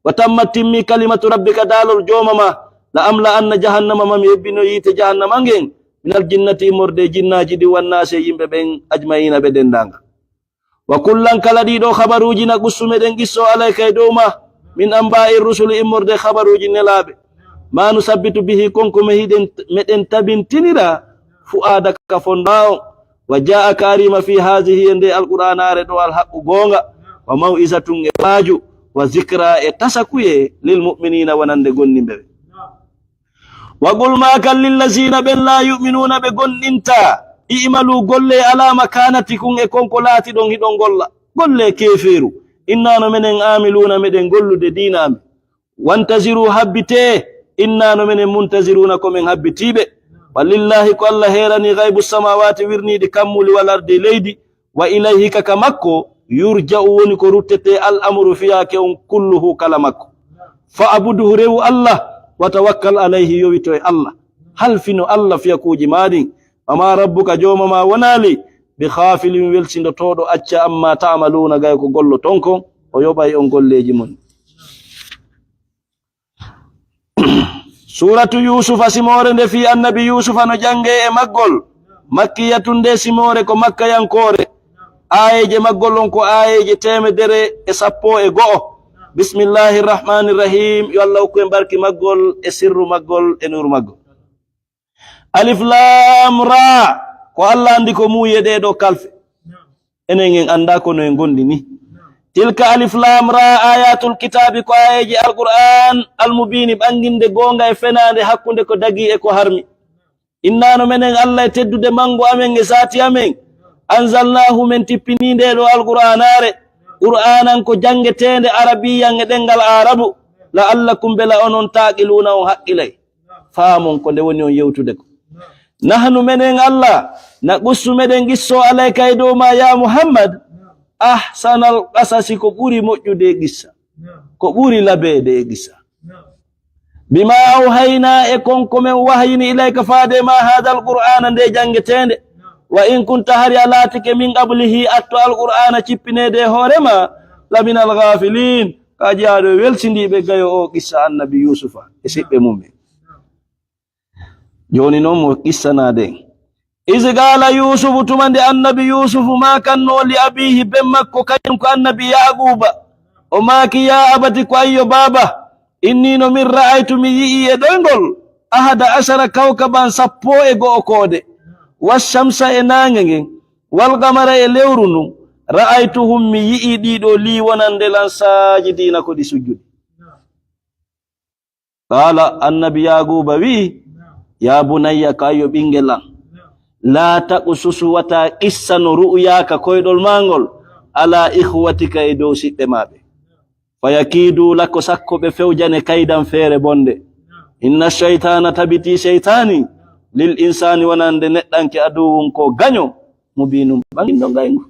Wa tammat, timmi, kalimatu rabbika, daalol jooma ma, la amla anna jahannama, ma mi hebbino yiite jahannama ngen, minal jinnati, immorde e jinnaaji ɗin, wan naasi, e yimɓe ɓen, ajmaina, ɓe denndaangal. Wa kullan, kala ɗiɗo habaruuji, naqussu, meɗen qisso, alayka, e dow ma, min amba'i rusuli, immorde habaruuji nelaaɓe, ma nusabbitu bihi, kon ko mehiɗen, meɗen tabintinira, fu'aadaka, fonnda on, wa ja'aka, arima, fi hazihi, e nde alqur'aanaare ɗo, alhaqqu, goonga, wa maw'izatun, e waaju, wa zikra, e tasakuye, lil mu'minina, wonande gomɗinɓe ɓe. Wa qul, maaka, lillazina, ɓen, la yu'minuna, ɓe gomɗintaa, i'malu, golle, ala makanatikum, e kon ko laatiɗon hiɗon golla, golle keefeeru, inna no menen amiluna, meɗen gollude diina amen, wantaziru, habbitee, inna no menen muntaziruna, ko men habbitiiɓe, wa lillahi, ko Allah heerani, gaybu samawati, wirniiɗi kammuuli, wal ardi, leydi, wa ilayhi, ka ka makko, yurja'u, woni ko ruttetee, al amru, fiyaake on, kulluhu, kala makko. Fa abuduhu, rewu Allah, wa tawakkal alayhi, yowito e Allah. Halfino Allah fiyakuuji maa ɗin. Wa ma rabbuka, jooma ma wonaali, bi ghafilin, welsindotooɗo acca, amma ta'maluna, gay ko golloton kon, o yoɓay on golleeji mon. Suuratu Yuusufa, simoore nde fii Annabi Yuusufa no janngee e maggol, makkiyatun, nde simoore ko makkayankoore, aayeeje maggol on ko aayeeje teemedere e sappo e go'o. Bismillahi rahmani rahim, yo Allah hokku en barki maggol e sirru maggol e nuuru maggol. Alif Laam Raa, ko Allah anndi ko muuyi e ɗee ɗoo kalfe. Enen en anndaa kono en ngondi ni. Tilka Alif Laam Raa, ayatul kitaabi, ko aayeeje Alqur'aan, almubiini, ɓannginde goonga e fenaande, hakkunde ko dagii e ko harmi. Inna no menen Allah e teddude manngo amen e zaati amen, anzalnaahu, men tippinii ndee ɗoo Alqur'aanaare, Qur'aanan, ko janngeteende, arabiyyan, e ɗemngal Aarabu, la'allakum, mbela onon, taaqiluuna, on haqqilay, faamon ko nde woni on yewtude ko. Nahnu, menen Allah, naqussu, meɗen qisso, alayka, e dow ma, ya Muhammad, ahsanal qasasi, ko ɓuri moƴƴude e qissa, ko ɓuri labeede e qissa. Bima awhayna, e kon ko men wahyini, ilayka, faade ma, haadal Qur'aana, nde janngeteende. Wa in kunta, hari a laatike, min qablihi, atto Alqur'aana cippineede e hoore ma, laminal ghaafiliin, ka jeyaaɗo e welsindiiɓe gayo o qissa Annabi Yuusufa e siɓɓe mum en. Jooni noon mo qissanaade en. Isi qaala Yuusufu, tuma nde annabi Yuusufu maakannoo li abiihi, ben makko, kañum ko annabi Yaaquuba. O maaki, yaa abati, ko ayyo baaba, innii no min ra'aytu, mi yi'ii e ɗoyngol, ahada ashara kawkaban, sappo e go'o koode, wa shamsa e naange ngen, wal qamara e lewru ndun, ra'aytuhum, mi yi'ii ɗii ɗoo, lii wonande lan, saajidiina ko ɗi sujjude. Qaala, annabi Yaaquuba wi'i, yaa bunayya, ko ayyo ɓinngel an, laa taqsus, wata qissano, ru'yaaka, koyɗol maa ngol, alaa ikhwatika, e dow siɓɓe maa ɓe. Fa yakiidu laka, sakko ɓe fewjane, kaydan, feere bonnde. Inna shaytaana, tabitii seytaani, lil insaani, wonande neɗɗanke, aduwwun, ko gaño, mubiinun, ɓaŋinɗo ngayngu.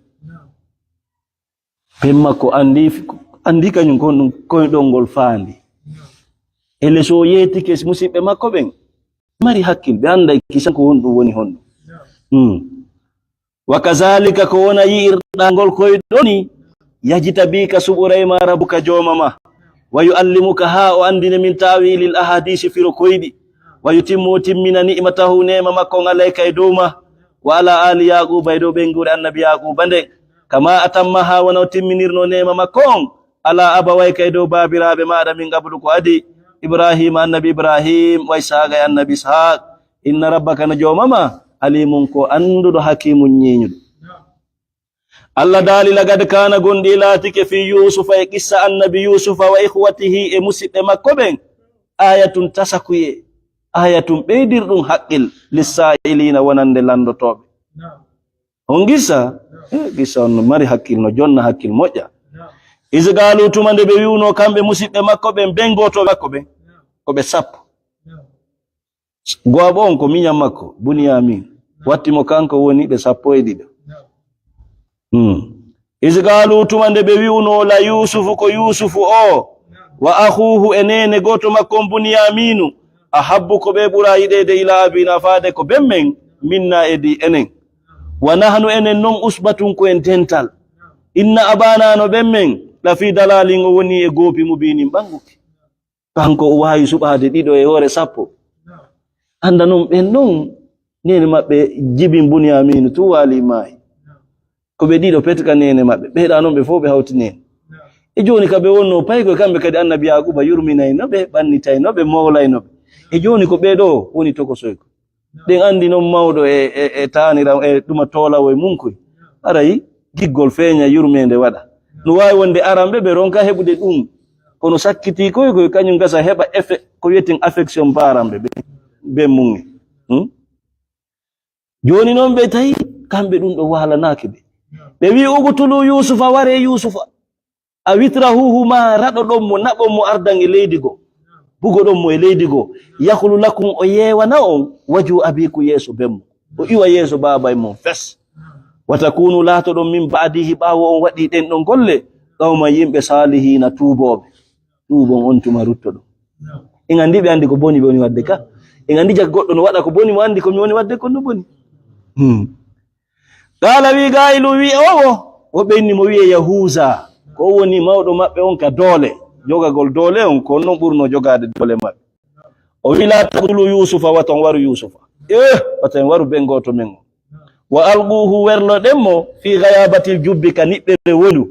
Ben makko anndi, anndi kañum ko ɗum koyɗol ngol faandi. Ele so yeetike musiɓɓe makko ɓen, mari hakkil, ɓe annday kisan ko honɗum woni honɗum. Hmm. Wa kazalika, ko wona yi'irɗaa ngol koyɗol ni, yajtabika, suɓoray ma, rabbuka, jooma ma, wa yu'allimuka, haa o anndine, min ta'wilil ahadisi, firo koyɗi, wa yutimmu, o timmina, ni'matahu, neema makko on, alayka, e dow ma, wa ala ali Yaquuba, e dow ɓeynguure annabi Yaquuba nden, kama atammaha, wona o timminirno neema makko on, ala abawayka, e dow baabiraaɓe maaɗa, min qablu, ko adii, Ibrahima, annabi Ibrahim, wa Ishaaqa, e annabi Ishaq. Inna rabbaka, no jooma ma, alimun, ko annduɗo, hakimun, ñeeñuɗo. Allah daali, laqad kaana, gonɗi laatike, fii Yuusufa, e qissa annabi Yuusufa, wa ikhwatihi, e musiɓɓe makko ɓen, ayatun, tasakuye, ayatun, ɓeydirɗum haqqil, lissaa'iliina, wonande lanndotooɓe. On qissa? Eh, qissa on no mari hakkil, no jonna hakkil moƴƴa. Is qaalu, tuma nde ɓe wi'unoo kamɓe musiɓɓe makko ɓen, ɓen gootooɓe makko ɓen, ko ɓe sappo. Go'aɓo on ko miñan makko, Buniyaamin. Watti mo kanko woni ɓe sappo e ɗiɗo. Hmm. Is qaalu, tuma nde ɓe wi'unoo, la Yuusufu, ko Yuusufu o, wa akhuuhu, e neene gooto makko on, Bunyaamiinu, ahabbu, ko ɓe ɓura yiɗeede, ilaa abiinaa, faade ko ben men, minnaa, e di enen. Wa nahnu, enen non, usbatun, ko en dental. Inna abaanaa, no ben men, la fii dalaalin, o woni e goopi, mubiinin, ɓannguki. Kanko o waawi suɓaade ɗiɗo e hoore sappo. Annda non ɓen non, neene maɓɓe jibin Bunyaamiinu tun waali maayi. Ko ɓe ɗiɗo pet ka neene maɓɓe. Ɓeyɗa non ɓe fof ɓe hawti neene. E jooni ka ɓe wonnoo paykoy, kamɓe kadi annabi Yaakuuba yurminayno ɓe, ɓannitayno ɓe, mowlayno ɓe. E jooni ko ɓee ɗoo woni tokosoy ko. Ɗen anndi non mawɗo e, e, e taanira, e ɗuma toolawo e mum koy. Aray giggol feeña, yurmeende waɗa. No waawi wonde aranɓe ɓe ronka heɓude ɗum. Kono sakkitii koy, koy kañum gasa heɓa effe, ko wi'eten affection baaranɓe ɓe, ɓe mum en. Hmm? Jooni noon ɓe tawi kamɓe ɗum ɗo waalanaaki ɓe. Ɓe wi'i, "Uqtulu Yuusufa, waree Yuusufa." A witrahuhu ma, raɗoɗon mo, naɓon mo ardan e leydi goo. Bugoɗon mo e leydi goo. Yakhlu lakum, o yeewana on, wajhu abiikum, yeeso ben mo. O iwa yeeso baabay mon fes. Wa takunu, laatoɗon, min ba'dihi, ɓaawo on waɗii ɗen ɗon golle, qawman, yimɓe, saalihiina, tuubooɓe. Tuubon on tuma ruttoɗon. En anndi ɓe anndi ko boni ɓe woni waɗde ka. En anndi jaka goɗɗo no waɗa ko boni, mo anndi ko mi woni waɗde kon no boni. Hmm. Qaala, wi qaa'ilu, wi owo, woɓɓe inni mo wi'e Yahuuza, ko o woni mawɗo maɓɓe on ka doole, jogagol doole on, ko on non ɓurno jogaade doole maɓɓe. O wi'i, "Laa taqtulu Yuusufa, wata on waru Yuusufa. Eh, wata en waru ben gooto men on. Wa alquuhu, werloɗen mo, fii gayaabatil jubbi, ka niɓɓere woyndu.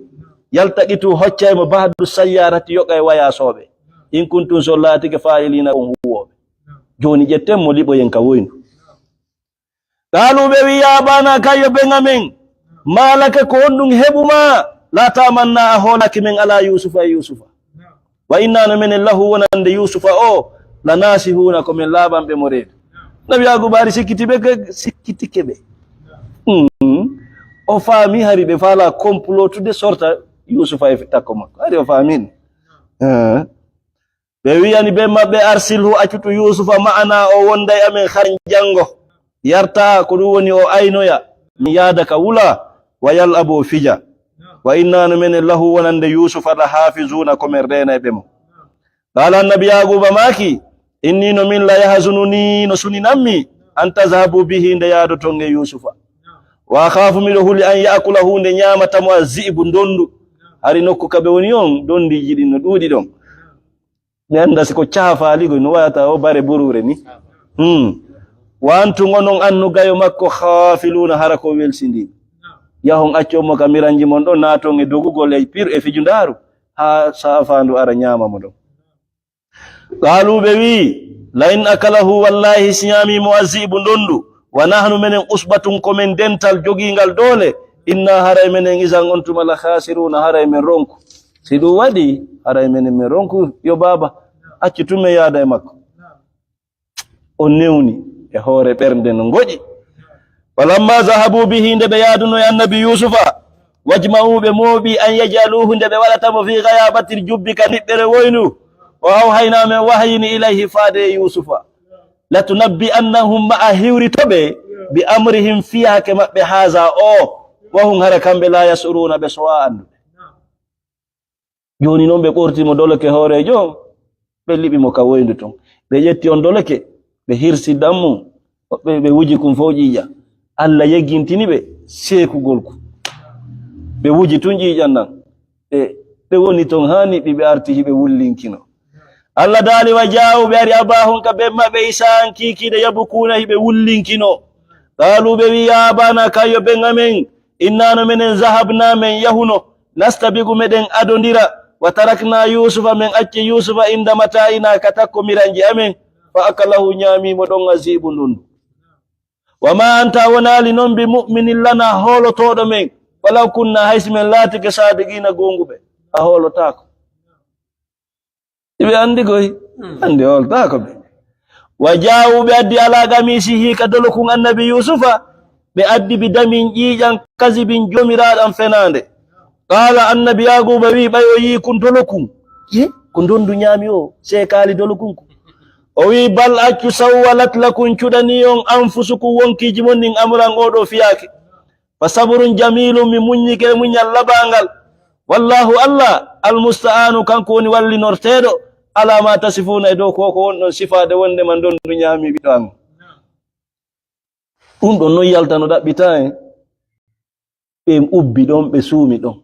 Yaltaqitu, hoccay mo, ba'du sayyaarati, yoga e wayaasooɓe. In kuntum, so laatike, faa'iliina, on huuwooɓe. Jooni ƴetten mo, liɓoyen ka woyndu." Qaalu, ɓe wi'i, "Yaa abaana, kayyo ben amen, maa laka, ko honɗum heɓu ma? Laa ta'amanna, a hoolaaki men, alaa Yuusufa, e Yuusufa. Wa innaa, no menen, lahu, wonande Yuusufa o, la naasihuuna, ko men laaɓanɓe mo reedu." Nabi Yaakuuba hari sikkiti ɓe, ke-, sikkitike ɓe. Mm. O faami hari ɓe faalaa komplotude sorta Yuusufa e takko makko. Hari o faamii. Eh. Ɓe wi'ani ben maɓɓe, "Arsilhu, accutu Yuusufa, ma'anaa, o wonda e amen, haray janngo. Yarta'a, ko ɗum woni o aynoya, min yaada ka wula, wa yal'abu, o fija. Wa innaa, no menen, lahu, wonande Yuusufa, la haafizuuna, ko men reenayɓe mo." Qaala, annabi Yaakuuba maaki, "Innii, no min, la yahzununii, no suninammi, an tazhabu bihi, nde yaadoton e Yuusufa. Wa akhaafu, miɗo huli, an ya'kulahu, nde ñaamata mo, azzi'bu, ndonndu. Hari nokku ka ɓe woni on, ndonndiiji ɗin no ɗuuɗi ɗon." Mi annda si ko caafaali koy no wayata o bare buruure ni. Hmm. Wa antum, onon annu gayo makko, khafiluuna, hara ko welsindi. Yahon accon mo ka miranji mon ɗon, naaton e dogugol e pir e fijundaaru, haa saafaandu ara ñaama mo ɗon. Qaalu, ɓe wi'i, la in akalahu, wallahi si ñaami mo azzi'bu ndondu, wa nahnu menen usbatun ko men dental jogiingal doole, inna haray menen izan on tuma la khasiruuna, haray men ronku. Si ɗum waɗi, haray menen men ronku. Yo baaba, accu tun men yaada e makko. O newni e hoore ɓernde no ngoƴi. Falamma zahabu bihi, nde ɓe yaaduno e annabi Yuusufa, wajma'u, ɓe mooɓi, an yaj'aluhu, nde ɓe waɗata mo fi ghayabatil jubbi, ka niɓɓere woynu. O awhayna, men wahayini ilayhi, faade e Yuusufa. Latunabbi'annahum, ma a hiwrito ɓe, bi amrihim, fii hake maɓɓe, haaza o, wa hum, hara kamɓe, la yash'uruuna, ɓe sowaa anndude. Jooni non ɓe ɓorti mo doloke hooreejo, ɓe liɓi mo ka woyndu ton. Ɓe ƴetti on doloke, ɓe hirsi dammu, ɓe, ɓe wuji kun fow ƴiiƴan. Allah yeggintini ɓe seekugol kun. Ɓe wuji tun ƴiiƴan nan. Ɓe, ɓe woni ton haa niɓɓi, ɓe arti hiɓe wullinkino. Allah daali, wa jaa'u, ɓe ari, abaahum, ka ben maɓɓe, isha'an, kiikiiɗe, yabkuuna, hiɓe wullinkino. Qaalu, ɓe wi'i, ya abaana, kayyo ben amen, inna, no menen, zahabna, men yahuno, nastabiqu, meɗen adondira, wa tarakna Yuusufa, men acci Yuusufa, inda mataa'ina, ka takko miranji amen, fa akalahu, ñaami mo ɗon, azzi'bu, ndundu. Wa ma anta, a wonaali non, bi mu'minin lana, hoolotooɗo men, walaw kunna, hay si men laatike saadiqiina, goonguɓe, a hoolotaako. Iɓe anndi koy, anndi hooltaako ɓe. Wa jaa'u, ɓe addi, ala qamisihi, ka dolokun annabi Yuusufa, ɓe addi, bi damin, ƴiiƴan, kazibin, joomiraaɗan fenaande. Qaala, annabi Yaaquuba wi'i, ɓay o yi'i kun dolokun, ye, ko ndondu ñaami o, seekaali dolokun kun. O wi'i, bal, accu, sawwalat lakun, cuɗanii on, anfusukum, wonkiiji mon ɗin, amran, oo ɗoo fiyaake. Fa sabrun jamiilun, mi muññike muñal laɓaangal. Wallaahu, Allah, almusta'aanu, kanko woni wallinorteeɗo, alaa maa tasifuuna, e dow ko, ko wonɗon sifaade wonde ma ndondu ñaami ɓiɗɗo am. Ɗum ɗon non yaltano ɗaɓɓitaa en. Ɓe ubbi ɗon, ɓe suumi ɗon.